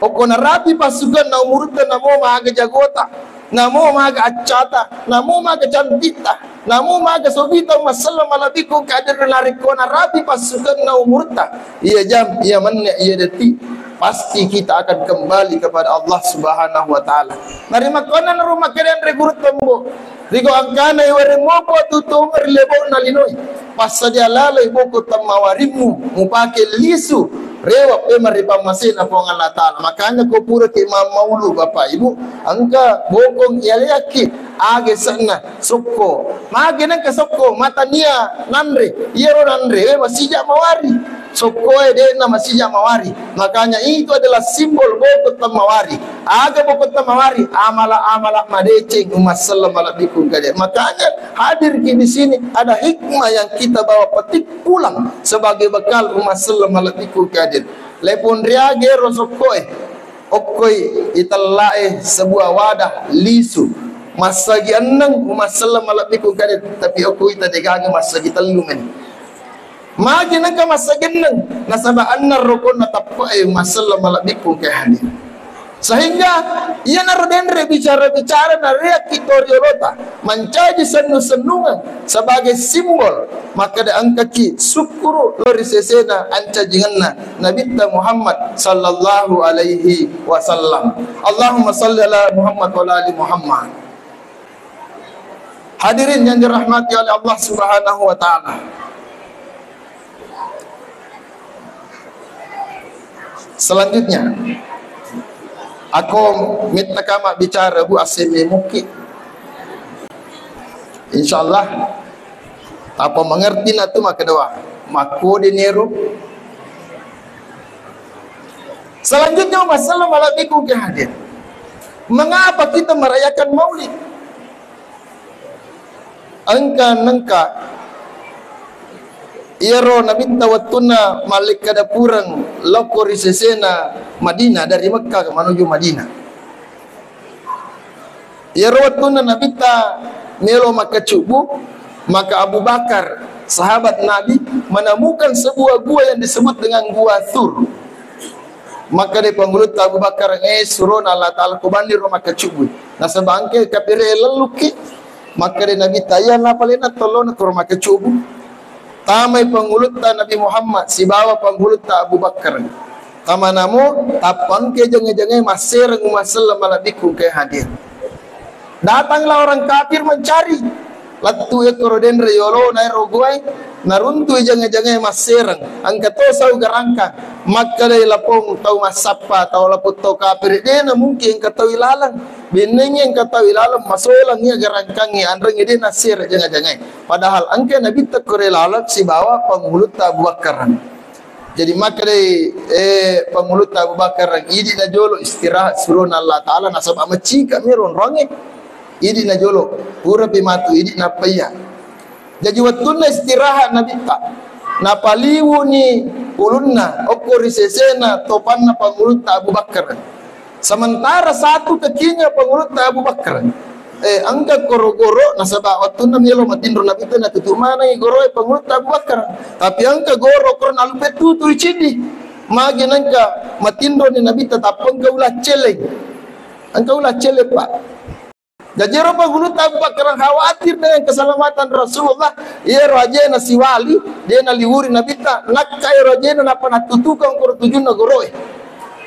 Okko narapi passukenna umurutta, namo maga jagota, namo maga accata, namo maga cantikta, namo maga sobita. Umma selleng malebbiku engka hadir, narekko narapi passukenna umurutta, iya jam, iya menne, iya detik, pasti kita akan kembali kepada Allah Subhanahu wa Ta'ala. Narimakkuannanaro makkeda anre gurutta, mbo, riko engkana iwereng mopo tutu ri lebo'na linoe. Passadia laloi boko temmawarimmu, mupake lisu, rewa pemeng ri pammasena Puang Allah Ta'ala. Makanya ko puraki mammaulu, Bapak Ibu, engka bokong iyaleakki, age senna, sokko. Mage nengka sokko, matania nanre. Iyaro nanre, eh, masija mawari. Sokkoe de'na masija mawari. Makanya itu adalah simbol boko temmawari. Aga boko temmawari? Amala-amala madeceng, umma selleng malebbiku engka hadir. Makanya hadir ki di sini, ada hikmah yang kita bawa petik pulang sebagai bekal, umma selleng malebbiku engka hadir. Lepon riage ro sokkoe. Okkoi itellae sebuah wadah lisu. Massagi enneng, umma selleng malebbiku engka hadir, tapi okkoi ita degaga massagi tellu men. Magi nengka massagenneng, nasaba enneng rokonna tappe'e, umma selleng malebbiku engka hadir. Sehingga iyanaro denre bicara-bicara nareakki to riolota, mancaji sennu-sennungeng sebagai simbol makkeda engkaki sukkuru lao ri sesena ancajingenna Nabitta Muhammad sallallahu alaihi wasallam. Allahumma salli ala Muhammad wa ala ali Muhammad. Hadirin yang dirahmati oleh Allah Subhanahu wa Ta'ala. Selanjutnya, aku minta kama bicara, Bu, aseme muki. Insyaallah, apa mengerti na tu maka doa. Makko de nero. Selanjutnya, masalah malebbiku engka hadir. Mengapa kita merayakan Maulid? Engka nengka iyaro Nabitta wettunna mallekkada pureng lokko ri sesena Madinah, dari Mekkah menuju Madinah. Iyaro wettunna Nabitta melo makkacubbu, maka Abu Bakar, sahabat Nabi, menemukan sebuah gua yang disebut dengan Gua Tsur. Makkeda Pangulutta Abu Bakar, "Eh, surona Allah Ta'ala, ko banni ro makkacubbu." Nasaba engka kapire lellukki. Makkeda Nabitta, "Iya, napalena tolona koro makkacubbu." Tamai Pangulutta Nabi Muhammad sibawa Pangulutta Abu Bakar. Tamanamo, tappa engka jange-jange massereng, umma selleng malebbiku engka hadir. Datanglah orang kafir mencari. Lettu ekkoro denre yolona ero guae, naruntui jange-jange massereng. Engka to sau garangkang. Makkedai lapong tau massappa, tau lapong tau kafir, dena mungkin engka tau ilaleng. Bennengngi engka tau ilaleng, masolang iya garangkangnge, anrengnge de nassere jange-jange. Padahal engka Nabitta koro laleng sibawa Pangulutta Abu Bakar. Jadi makkedai, eh, Pangulutta Abu Bakar, idi na jolo istirahat surona Allah Ta'ala, nasaba macika mi ronrongnge. Idi na jolo, purapi matu idi nappa iya. Jaji wettunna istirahat Nabitta, napaliwuni ulunna okko ri sesena topanna Pangulutta Abu Bakar. Sementara satu kakinya Pangulutta Abu Bakar, eh, engka koro goro, nasaba wettunna melo matinro Nabitta natutu manengngi goroe Pangulutta Abu Bakar. Tapi engka goro koro nalupe tutu ri ciddi. Magi nengka matinroni Nabitta tappa engka ulang celleng. Engka ulang celleng, Pak. Jaji ero Pangulutta Abu Bakar khawatir dengan keselamatan Rasulullah. Iyaro ajena siwali, de naliwuri Nabitta, nakka ero ajena nappa nattutukang koro tujunna goroe.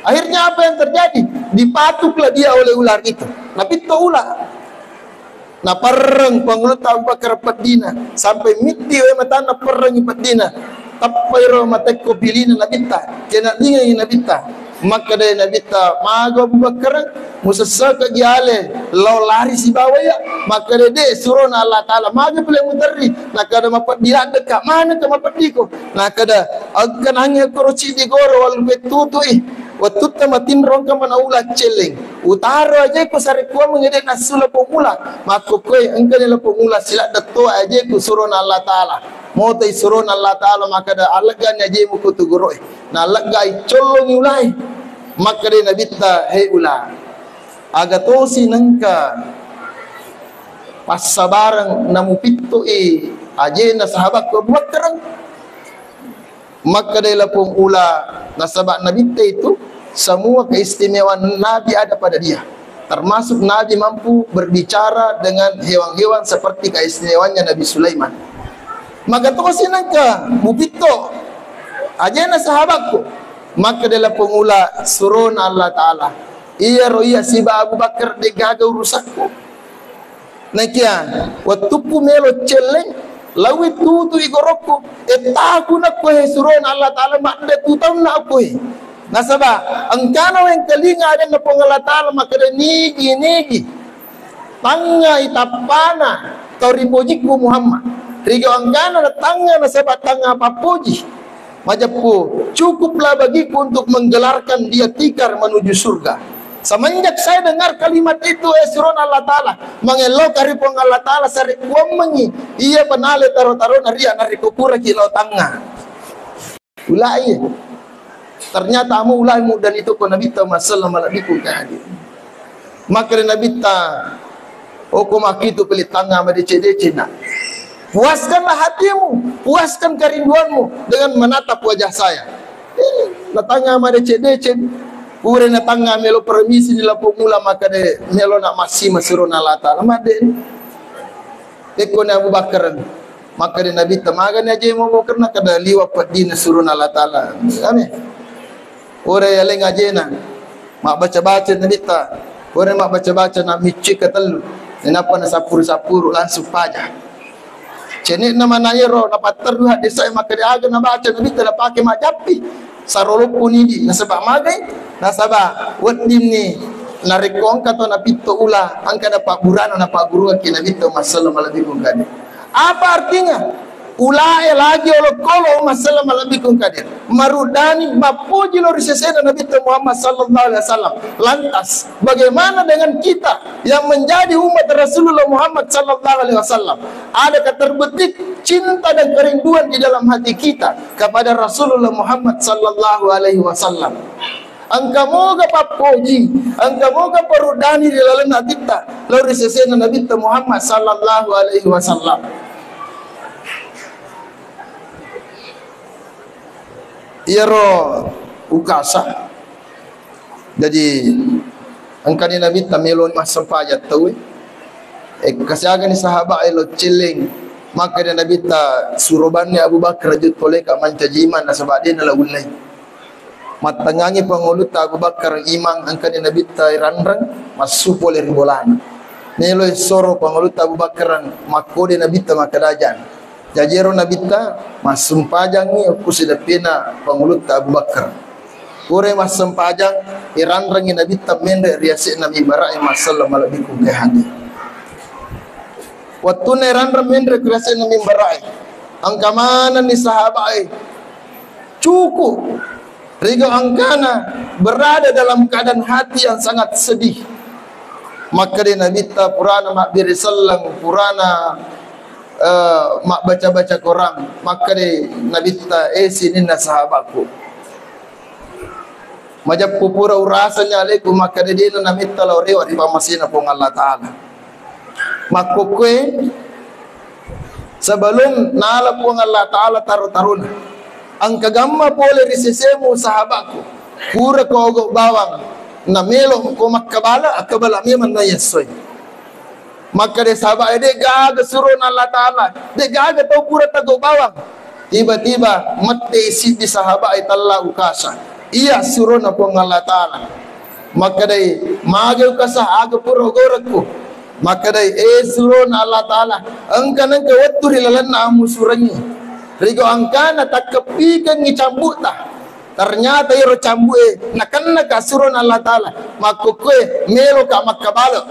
Akhirnya apa yang terjadi? Dipatuklah dia oleh ular itu. Nabitta ular. Naperreng Pangulutta Abu Bakar peddina, sampai mitti wae matanna perrengi peddina. Tappairo matekko pilina Nabitta, kenadingengi Nabitta. Makkeda Nabitta, "Mago Abu Bakar, musessakegi ale lao lari sibawa iya?" Makkeda, "De, surona Allah Ta'ala." "Mago pole muterri?" Nakkeda, "Mapeddi laddeka." "Maneka mapeddiko?" Nakkeda, "Engka nangnge koro ciddi goro wallupettutui. Wettutta matinro engka manaula celleng. Utaro ajeku sarekkuammengngi de nassula pemula." Makkokkoe, "Engkani la pemula siladde toa ajeku surona Allah Ta'ala." Motoi surona Allah Ta'ala, makkeda, "Alleggani ajemu ko tu goroe." Nalleggai collongi ulae. Makkeda Nabitta, "He ula, aga tosi nengka passabareng namupittoi ajena sahabatku Abu Bakar?" Makkedai lapong ula, nasaba Nabitta itu semua keistimewaan Nabi ada pada dia. Termasuk Nabi mampu berbicara dengan hewan-hewan seperti keistimewaannya Nabi Sulaiman. Maka tosi nengka mupitto ajena sahabatku. Makkedai lapong ula, surona Allah Ta'ala, iyaro iya siba Abu Bakar degaga urusakku. Nakia, wettukku melo celleng, lawi tutui gorokku. E, taku nakko he surona Allah Ta'ala, madde tu taunna okko he. Nasaba, engkana wengkalinga adenna Puang Allah Ta'ala, makkeda, "Nigi, nigi. Tangngai tappana tau ripojikku Muhammad." Riga engkana na tangnga nasaba tangnga pappoji. Majeppu, cukuplah bagiku untuk menggelarkan dia tikar menuju surga. Semenjak saya dengar kalimat itu, eh, surona Allah Ta'ala, mengelokkan ri Puang Allah Ta'ala, sarekkuammengi iya penale taro-tarona ria narekko puraki lao tangnga. Ulai. Ternyata amo ulai muddani tu ko Nabitta Muhammad sallallahu alaihi wasallam. Maka Nabitta, "Oko makitu pele tangnga madeceng-deceng, nak. Puaskanlah hatimu, puaskan kerinduanmu dengan menatap wajah saya." Eh, na tangnga madeceng-deceng, pura na tangnga melo permisi di lapong ula, maka de melo nak masima surona Allah Ta'ala. Madde. Tekkoni Abu Bakar, makkeda Nabitta, "Magani ajemu Abu Bakar?" Nakkeda, "Liwa peddina surona Allah Ta'ala." Ame. Ora yaleng ajena, mabbaca-baca Nabitta. Ora mabbaca-baca na micci ketellu. Nenappa nasappuru-sappuru langsung paja. Cenekna mana iyaro napatterru haddesae, makkeda aga nabaca Nabitta napake majappi. Saroloppo nidi, nasaba magai, nasaba weddinni narekko engka to napitto ula, engka na pabburana napagguruakki Nabitta Muhammad sallallahu alaihi wasallam. Apa artinya? Ulae lagi olokolo Muhammad sallallahu alaihi wasallam. Maruddani mappoji lo ri sesena Nabitta Muhammad sallallahu alaihi wasallam. Lantas, bagaimana dengan kita yang menjadi umat Rasulullah Muhammad sallallahu alaihi wasallam? Adakah terbetik cinta dan kerinduan di dalam hati kita kepada Rasulullah Muhammad sallallahu alaihi wasallam? Engka moga pappoji, engka moga paruddani ri lalenna atitta lao ri sesena Nabitta Muhammad sallallahu alaihi wasallam. Iyaro Ukasah. Jadi, engkani Nabitta melo massempajang tauwe. Eh, kasiagani sahabat e lo celleng. Maka dia Nabitta suro banni Abu Bakar, "Jutoleka mancaji imang nasaba dena la ullei." Mattengngangi pangulutta Abu Bakar imang, engkani Nabitta iranreng massu pole ri bolana. Melo soro pangulutta Abu Bakar, makkode Nabitta makkeda, "Jang." Jaji ero Nabitta massumpajangngi okko sideppena pangulutta Abu Bakar. Pura massempajang, iranrengngi Nabitta menre ri ase'na mimbara'e massalla malebbiku ke hadi. Wettunna iranreng menre ri ase'na mimbara'e, engka manenni sahaba'e cukup riga engkana berada dalam keadaan hati yang sangat sedih. Makkeda Nabitta, "Purana mabbere selleng, purana, eh, mabbaca-baca Quran." Makkeda Nabitta, "Eh, sininna sahabatku, majeppu pura urasa nyaleku." Makkeda, "Dena nametta lao rewa ri pammasena Puang Allah Ta'ala." Makkokkoe, sebelum nala Puang Allah Ta'ala taro-tarona, engka gamma pole ri sesemu sahabatku, pura ko ogo bawang, na melo ko makkabala, akkabala memang na yessoi. Makkeda sahabat e, "De gaga surona Allah Ta'ala, de gaga tau pura tago bawang." Tiba-tiba mette siddi sahabat e tella Ukasah. Iya surona Puang Allah Ta'ala. Makkedai, "Mage Ukasah, aga pura ogorekku?" Makkedai, "Eh, surona Allah Ta'ala, engka nengka wettu ri lalenna ammusurengngi. Rigo angkana takkeppikengngi cambu'ta. Ternyata iyaro cambu'e nakennaka surona Allah Ta'ala. Makkukkuwe meloka makkabale.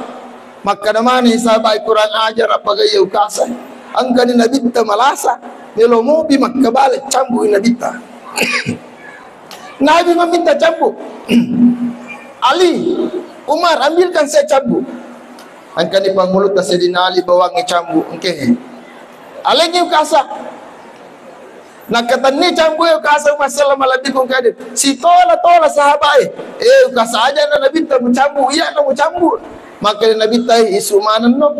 Makkada maneng sahabat, kurang ajar apa gaya Ukasa. Engkani Nabitta malasa, melo mopi makkabale cambu'i Nabitta. Nabi meminta cambu'. Ali, Umar, ambilkan saya cambu'. Engkani pangulutta Sayyidina Ali bawangngi cambu', engkehe. Alengngi Ukasa. Nakkatenni cambu'e Ukasa, Umma selleng malebbiku engkae hadir. Sitola-tola sahabae. Eh, Ukasa, aja na Nabitta mucambu', iya na mucambu'. Makkeda Nabitta, eh, isu manenno.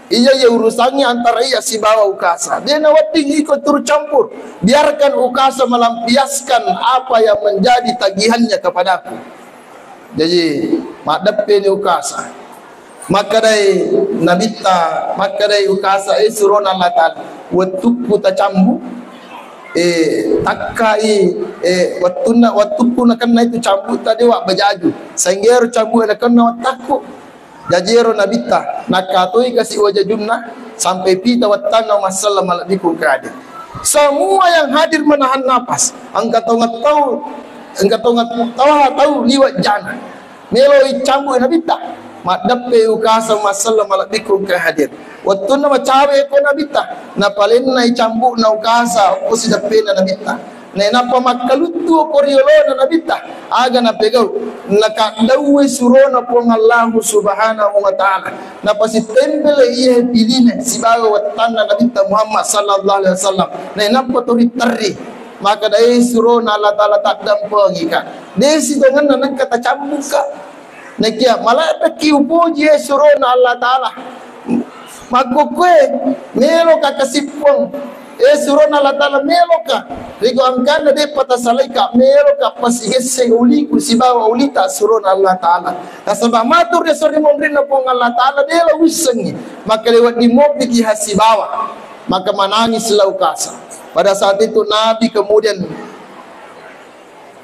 Iya, iya urusannya antara iya sibawa Ukasa. De' nawedding iko turut campur. Biarkan Ukasa melampiaskan apa yang menjadi tagihannya kepadaku. Jaji, maddeppeni Ukasa. Makkedai Nabitta, makkedai Ukasa, eh, surona Allah Ta'ala, wettukku tacambu', eh, takkai, eh, wettunna, wettukku nakenna itu cambu'ta de' wabbajaju. Sainggero cambu'e nakenna wettakku. Jaji ero Nabitta, nakkatoi kasi wajajunna, sampai pita wettanna, Umma selleng malebbiku engkae hadir. Semua yang hadir menahan napas. Engka tau ngettau, engka tau ngettawa tau liwat jana. Melo icambu' Nabitta. Maddeppe Ukasa, Umma selleng malebbiku engkae hadir. Wettunna macawe ko Nabitta, napalennai cambu'na Ukasa okko sideppena Nabitta. Nainappa makkaluttu ko riolona Nabitta, aga napegau? Nakaddauwe surona Puang Allahu Subhanahu wa Ta'ala. Napasitempele iye piline sibawa wettanna Nabitta Muhammad sallallahu alaihi wasallam. Nainappa to ritterri, makkeda, eh, surona Allah Ta'ala, taddampengika. De' sitongenna nengka tacambu'ka. Nakia, maladde'ki upoji, eh, surona Allah Ta'ala. Makkukkue, meloka kasippuang, eh, surona Allah Ta'ala, meloka. Rigo angkanna de'pa tasalaika, meloka pasigesseng uliku sibawa ulita, surona Allah Ta'ala. Nasaba matu ri esso ri monrinna Puang Allah Ta'ala, de'la wissengngi. Maka lewat dimopiki hasibawa. Maka manangis la Ukasa. Pada saat itu Nabi kemudian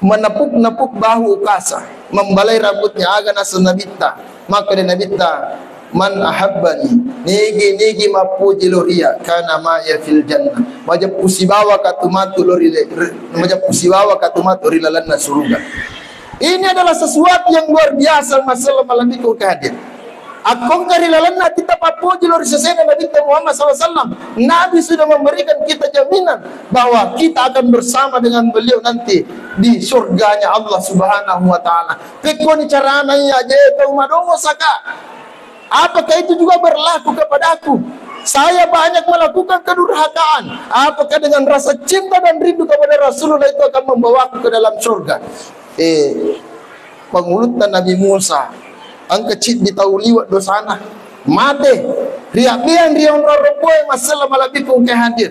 menepuk-nepuk bahu Ukasa, membalai rambutnya, aga naseng Nabitta. Makkeda Nabitta, "Man ahabbani, nigi-nigi mappoji lao ri iya, kana ma'iyya fil jannah." Majeppu sibawaka tu matu lao ri le-, re-, majeppu sibawaka tu matu ri lalenna suruga. Ini adalah sesuatu yang luar biasa, Umma selleng malebbiku engkae hadir. Akko engka ri lalenna kita pappoji lao ri sesena Nabitta Muhammad sallallahu alaihi wasallam, Nabi sudah memberikan kita jaminan bahwa kita akan bersama dengan beliau nanti di surganya Allah Subhanahu wa Ta'ala. Pekkoni carana iya je tau madosaka. Apakah itu juga berlaku kepadaku? Saya banyak melakukan kedurhakaan. Apakah dengan rasa cinta dan rindu kepada Rasulullah itu akan membawaku ke dalam surga? Eh, pangulutta Nabi Musa, engka ciddi tau liwe' dosana, mate. Riabbiang ri onrong robboe, Umma selleng malebbiku engkae hadir.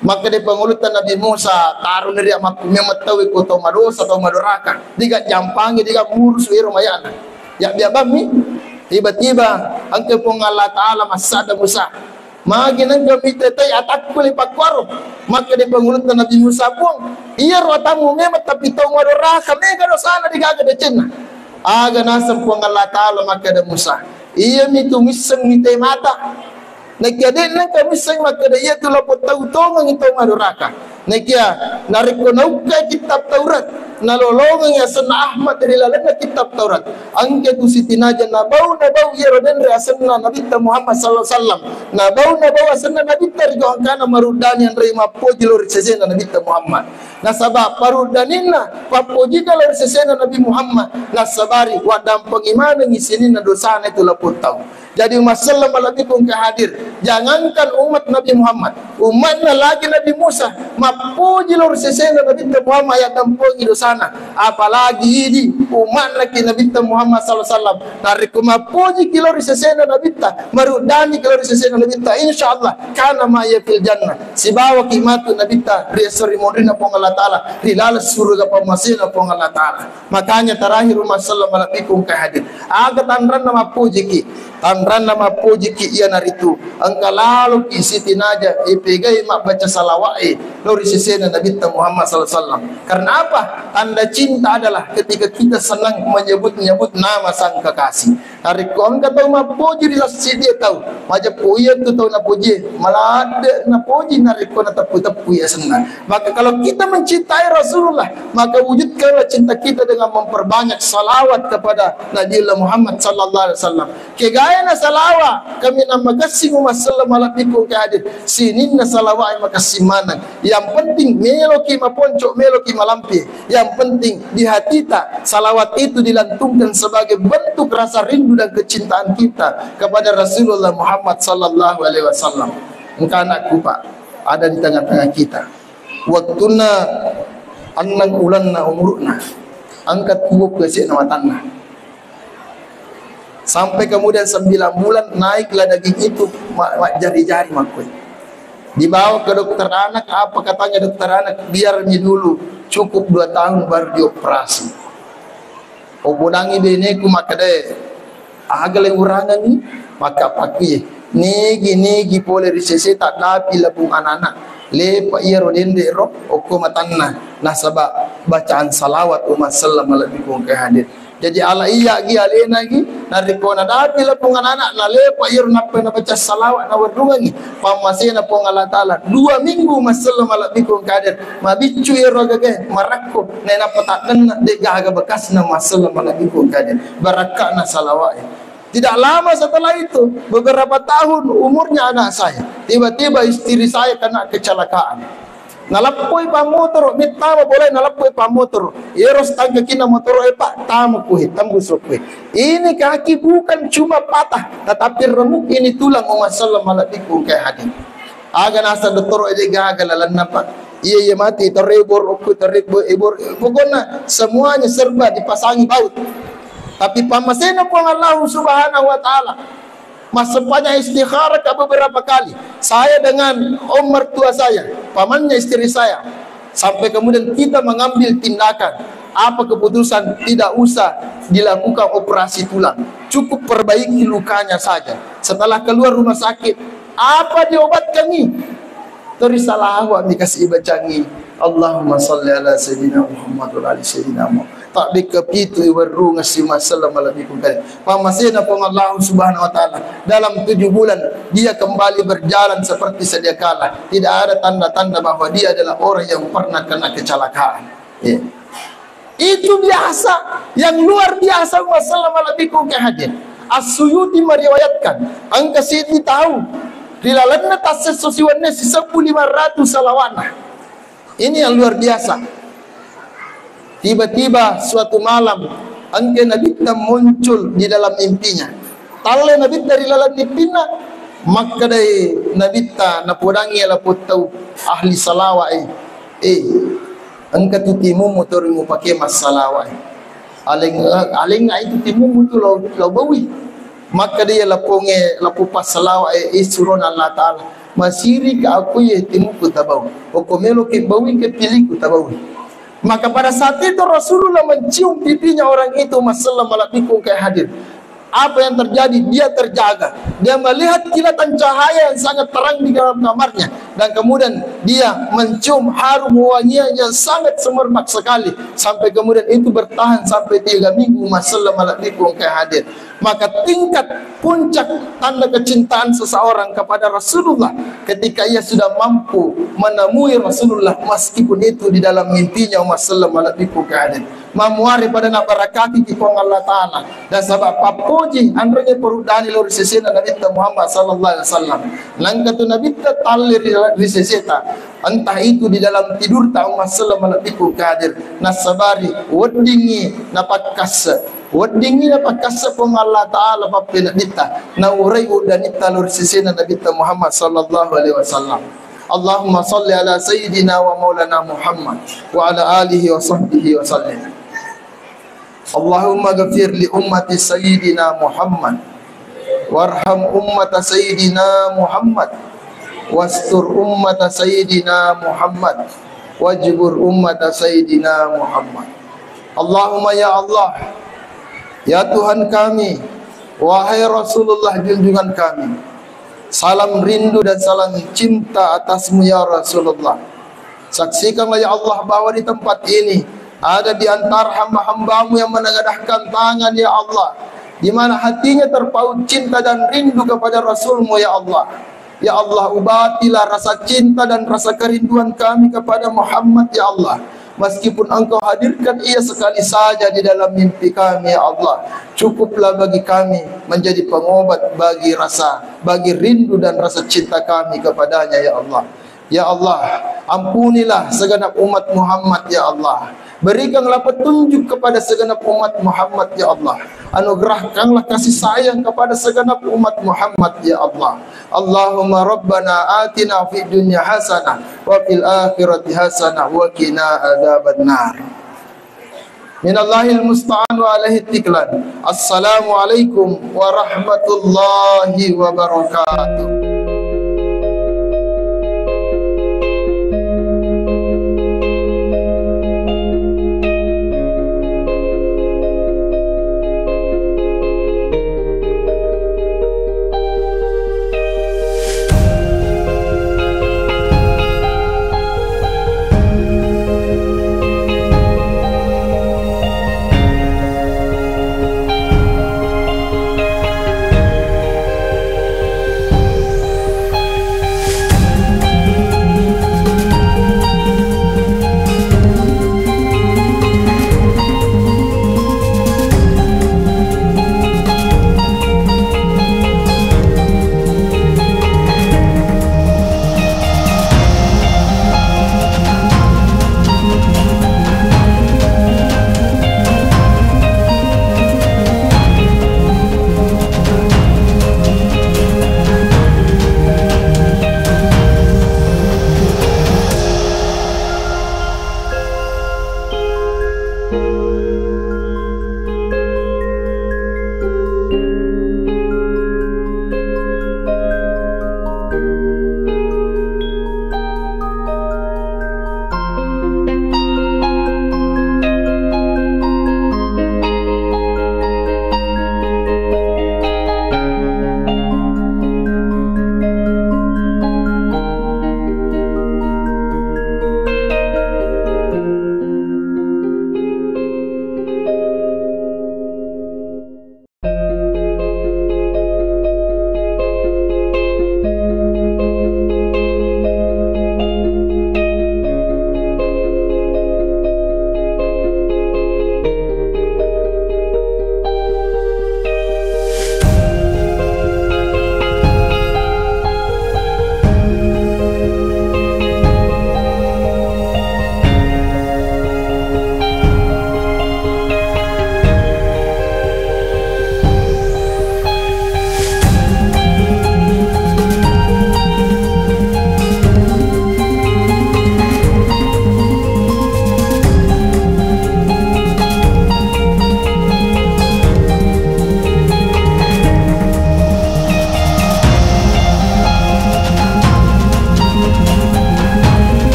Makkeda pangulutta Nabi Musa, taroni ri amakku memeng tauwe ko tau madosa, tau madoraka. Diga jampangi, diga murusu ero mayana. Yabbiabammi, tiba-tiba engka Puang Allah Ta'ala massada Musa. Magi nengka mitetai atakku le pakkuaro? Makkeda pangulutta Nabi Musa, Puang, iyaro atammu memeng tapi tau madoraka, mega dosana, degaga decenna. Aga naseng Puang Allah Ta'ala makkeda Musa, iyami tu misseng mite mata. Nakia de' nengka misseng makkeda iyatu lapong tau tongengi tau madoraka. Nakia narekko naukkai kitab Taurat, nalolongengi asenna Ahmad ri lalenna kitab Taurat. Engka tu sitinaja nabau-nabau iyaro denre asenna Nabitta Muhammad sallallahu alaihi wasallam. Nabau-nabau asenna Nabitta ri gau angkana maruddani anre mappoji lao ri sesena Nabitta Muhammad. Nasaba paruddaninna, pappojinna lao ri sesena Nabi Muhammad, nasabari waddampengi manengi sininna dosana itu lapong tau. Jadi Umma selleng malebbiku engkae hadir, jangankan umat Nabi Muhammad, umatna lagi Nabi Musa, mappoji lao ri sesena Nabitta Muhammad yaddampengi dosana, apalagi idi umatnaki Nabitta Muhammad sallallahu alaihi wasallam. Narekko mappojiki lao ri sesena Nabitta, maruddaniki lao ri sesena Nabitta, insyaallah kana ma'iyya fil jannah, sibawaki matu Nabitta ri esso ri monrinna Puang Allah Ta'ala, ri laleng suruga pammasena Puang Allah Ta'ala. Makanya terakhir Umma selleng malebbiku engkae hadir, aga tanranna mappojiki? Tanranna mappojiki iyanaritu engka laloki sitinaja ipegai mabbaca salawa'e lao ri sesena Nabitta Muhammad sallallahu alaihi wasallam. Karena apa? Tanda cinta adalah ketika kita senang menyebut-nyebut nama sang kekasih. Narekko engka tau mappoji ri sassidie tau, majeppu iya tu tau napoji, maladde napoji narekko nateppu-teppu iya senna. Maka kalau kita mencintai Rasulullah, maka wujudkanlah cinta kita dengan memperbanyak salawat kepada Nabiullah Muhammad sallallahu alaihi wasallam. Kegae na salawa, kami na makessing umma selleng malebbiku engka hadir. Sininna salawa e makessing maneng. Yang penting meloki maponco, meloki malampe. Yang penting di hatita salawat itu dilantungkan sebagai bentuk rasa rindu dan kecintaan kita kepada Rasulullah Muhammad sallallahu alaihi wasallam. Engka anakku, Pak, ada di tengah-tengah kita. Wettunna enneng ulenna umurna, engka tuo ku yase'na matanna. Sampai kemudian sembilan bulan, naiklah daging itu, ma-, majjari-jari makkoi. Dibawa ke dokter anak, apa katanya dokter anak, "Biar mi dulu, cukup dua tahun baru dioperasi." Upodangi beneku makkedae, "Aga le urangengngi?" Makkapakkuye, "Nigi-nigi pole ri sese taddapi lapung anana, lepa iyaro denre ro okko matanna, nasaba bacaan salawat umma selleng malebbiku engka hadir." Jadi ala iya gi alena gi, narekko nadapi lapung anana, nalepa iyaro nappa nabaca salawat nawerrungengngi, pammasena Puang Allah Taala, dua minggu umma selleng malebbiku engka hadir, mabiccu iyaro agagae, marakko, nainappa taddenna, de gaga bekasna umma selleng malebbiku engka hadir, barakka'na salawat e. Tidak lama setelah itu, beberapa tahun umurnya anak saya, tiba-tiba istri saya kena kecelakaan. Naleppoi pammotoro, mettama bolai naleppoi pammotoro. Iyaro setangkakina motoro e, Pak, tama kuhe, tembus kuhe. Ini kaki bukan cuma patah, tetapi remuk ini tulang umma selleng malebbiku engka hadir. Aga naseng dottoro e, de gaga lalenna, Pak. Iya, iya mati, terebor, okko terebor, ebor. Pokoknya semuanya serba dipasangi baut. Tapi pammasena Puang Allah Subhanahu wa Ta'ala. Massempajang istikharah ka beberapa kali. Saya dengan om mertua saya, pamannya istri saya, sampai kemudian kita mengambil tindakan. Apa keputusan? Tidak usah dilakukan operasi tulang. Cukup perbaiki lukanya saja. Setelah keluar rumah sakit, apa diobatkan ini? Tori salawat mi kasi ibacangi. Allahumma salli ala sayyidina Muhammad wa ala ali sayyidina Muhammad. Tabbekka pitu iwerrungeng si umma selleng malebbiku engka hadir. Pammasena Puang Allah Subhanahu wa Ta'ala, dalam tujuh bulan dia kembali berjalan seperti sedia kala. Tidak ada tanda-tanda bahwa dia adalah orang yang pernah kena kecelakaan. Ya. Itu biasa, yang luar biasa umma selleng malebbiku engka hadir. As-Suyuti meriwayatkan, engka siddi tau ri lalenna tassesso siwenni sisebbu lima ratus salawatna. Ini yang luar biasa. Tiba-tiba suatu malam, engka Nabitta muncul di dalam mimpinya. Talle Nabitta ri laleng mimpinna, makkedai Nabitta, napodangi lapong tau ahli salawat e, "Eh, engka tu timummu tori mupake massalawat e. Aleng-, alengnga itu timummu tu lao, lao bawi." Makkedai lapongnge, lapong passalawat e, "Eh, surona Allah Ta'ala, masirika aku ye timukku tabau. Okko meloki bawi ke piliku tabawi." Maka pada saat itu Rasulullah mencium pipinya orang itu, umma selleng malebbiku engka hadir. Apa yang terjadi? Dia terjaga. Dia melihat kilatan cahaya yang sangat terang di dalam kamarnya. Dan kemudian dia mencium harum wangian yang sangat semerbak sekali. Sampai kemudian itu bertahan sampai tiga minggu, umma selleng malebbiku engka hadir. Maka tingkat puncak tanda kecintaan seseorang kepada Rasulullah ketika ia sudah mampu menemui Rasulullah meskipun itu di dalam mimpinya, umma selleng malebbiku engka hadir. Mamuare pada nabarakatiki Puang Allah Ta'ala. Dan saba pappoji anrenge peruddani lao ri sesena Nabitta Muhammad sallallahu alaihi wasallam. Nangka tu Nabitta talle ri, ri seseta. Entah itu di dalam tidurta, umma selleng malebbiku engka hadir. Nassabari weddingngi napakkasse. Weddingngi napakkasse Puang Allah Ta'ala pappeneddinta. Naurai uddanitta lao ri sesena Nabitta Muhammad sallallahu alaihi wasallam. Allahumma salli ala sayyidina wa maulana Muhammad wa ala alihi wa sahbihi wa sallim. Allahumma ghafir li ummati sayyidina Muhammad, warham ummata sayyidina Muhammad, wastur ummata sayyidina Muhammad, wajbur ummata sayyidina Muhammad. Allahumma, ya Allah, ya Tuhan kami, wahai Rasulullah junjungan kami, salam rindu dan salam cinta atasmu, ya Rasulullah. Saksikanlah, ya Allah, bahwa di tempat ini ada di antara hamba-hambamu yang menengadahkan tangan, ya Allah, di mana hatinya terpaut cinta dan rindu kepada Rasulmu, ya Allah. Ya Allah, ubatilah rasa cinta dan rasa kerinduan kami kepada Muhammad, ya Allah. Meskipun Engkau hadirkan ia sekali saja di dalam mimpi kami, ya Allah, cukuplah bagi kami menjadi pengobat bagi rasa, bagi rindu dan rasa cinta kami kepadanya, ya Allah. Ya Allah, ampunilah segenap umat Muhammad, ya Allah. Berikanlah petunjuk kepada segenap umat Muhammad, ya Allah. Anugerahkanlah kasih sayang kepada segenap umat Muhammad, ya Allah. Allahumma rabbana atina fid dunya hasanah wa fil akhirati hasanah wa qina adzabannar. Minallahil musta'an wa alaihi tiklan. Assalamualaikum warahmatullahi wabarakatuh.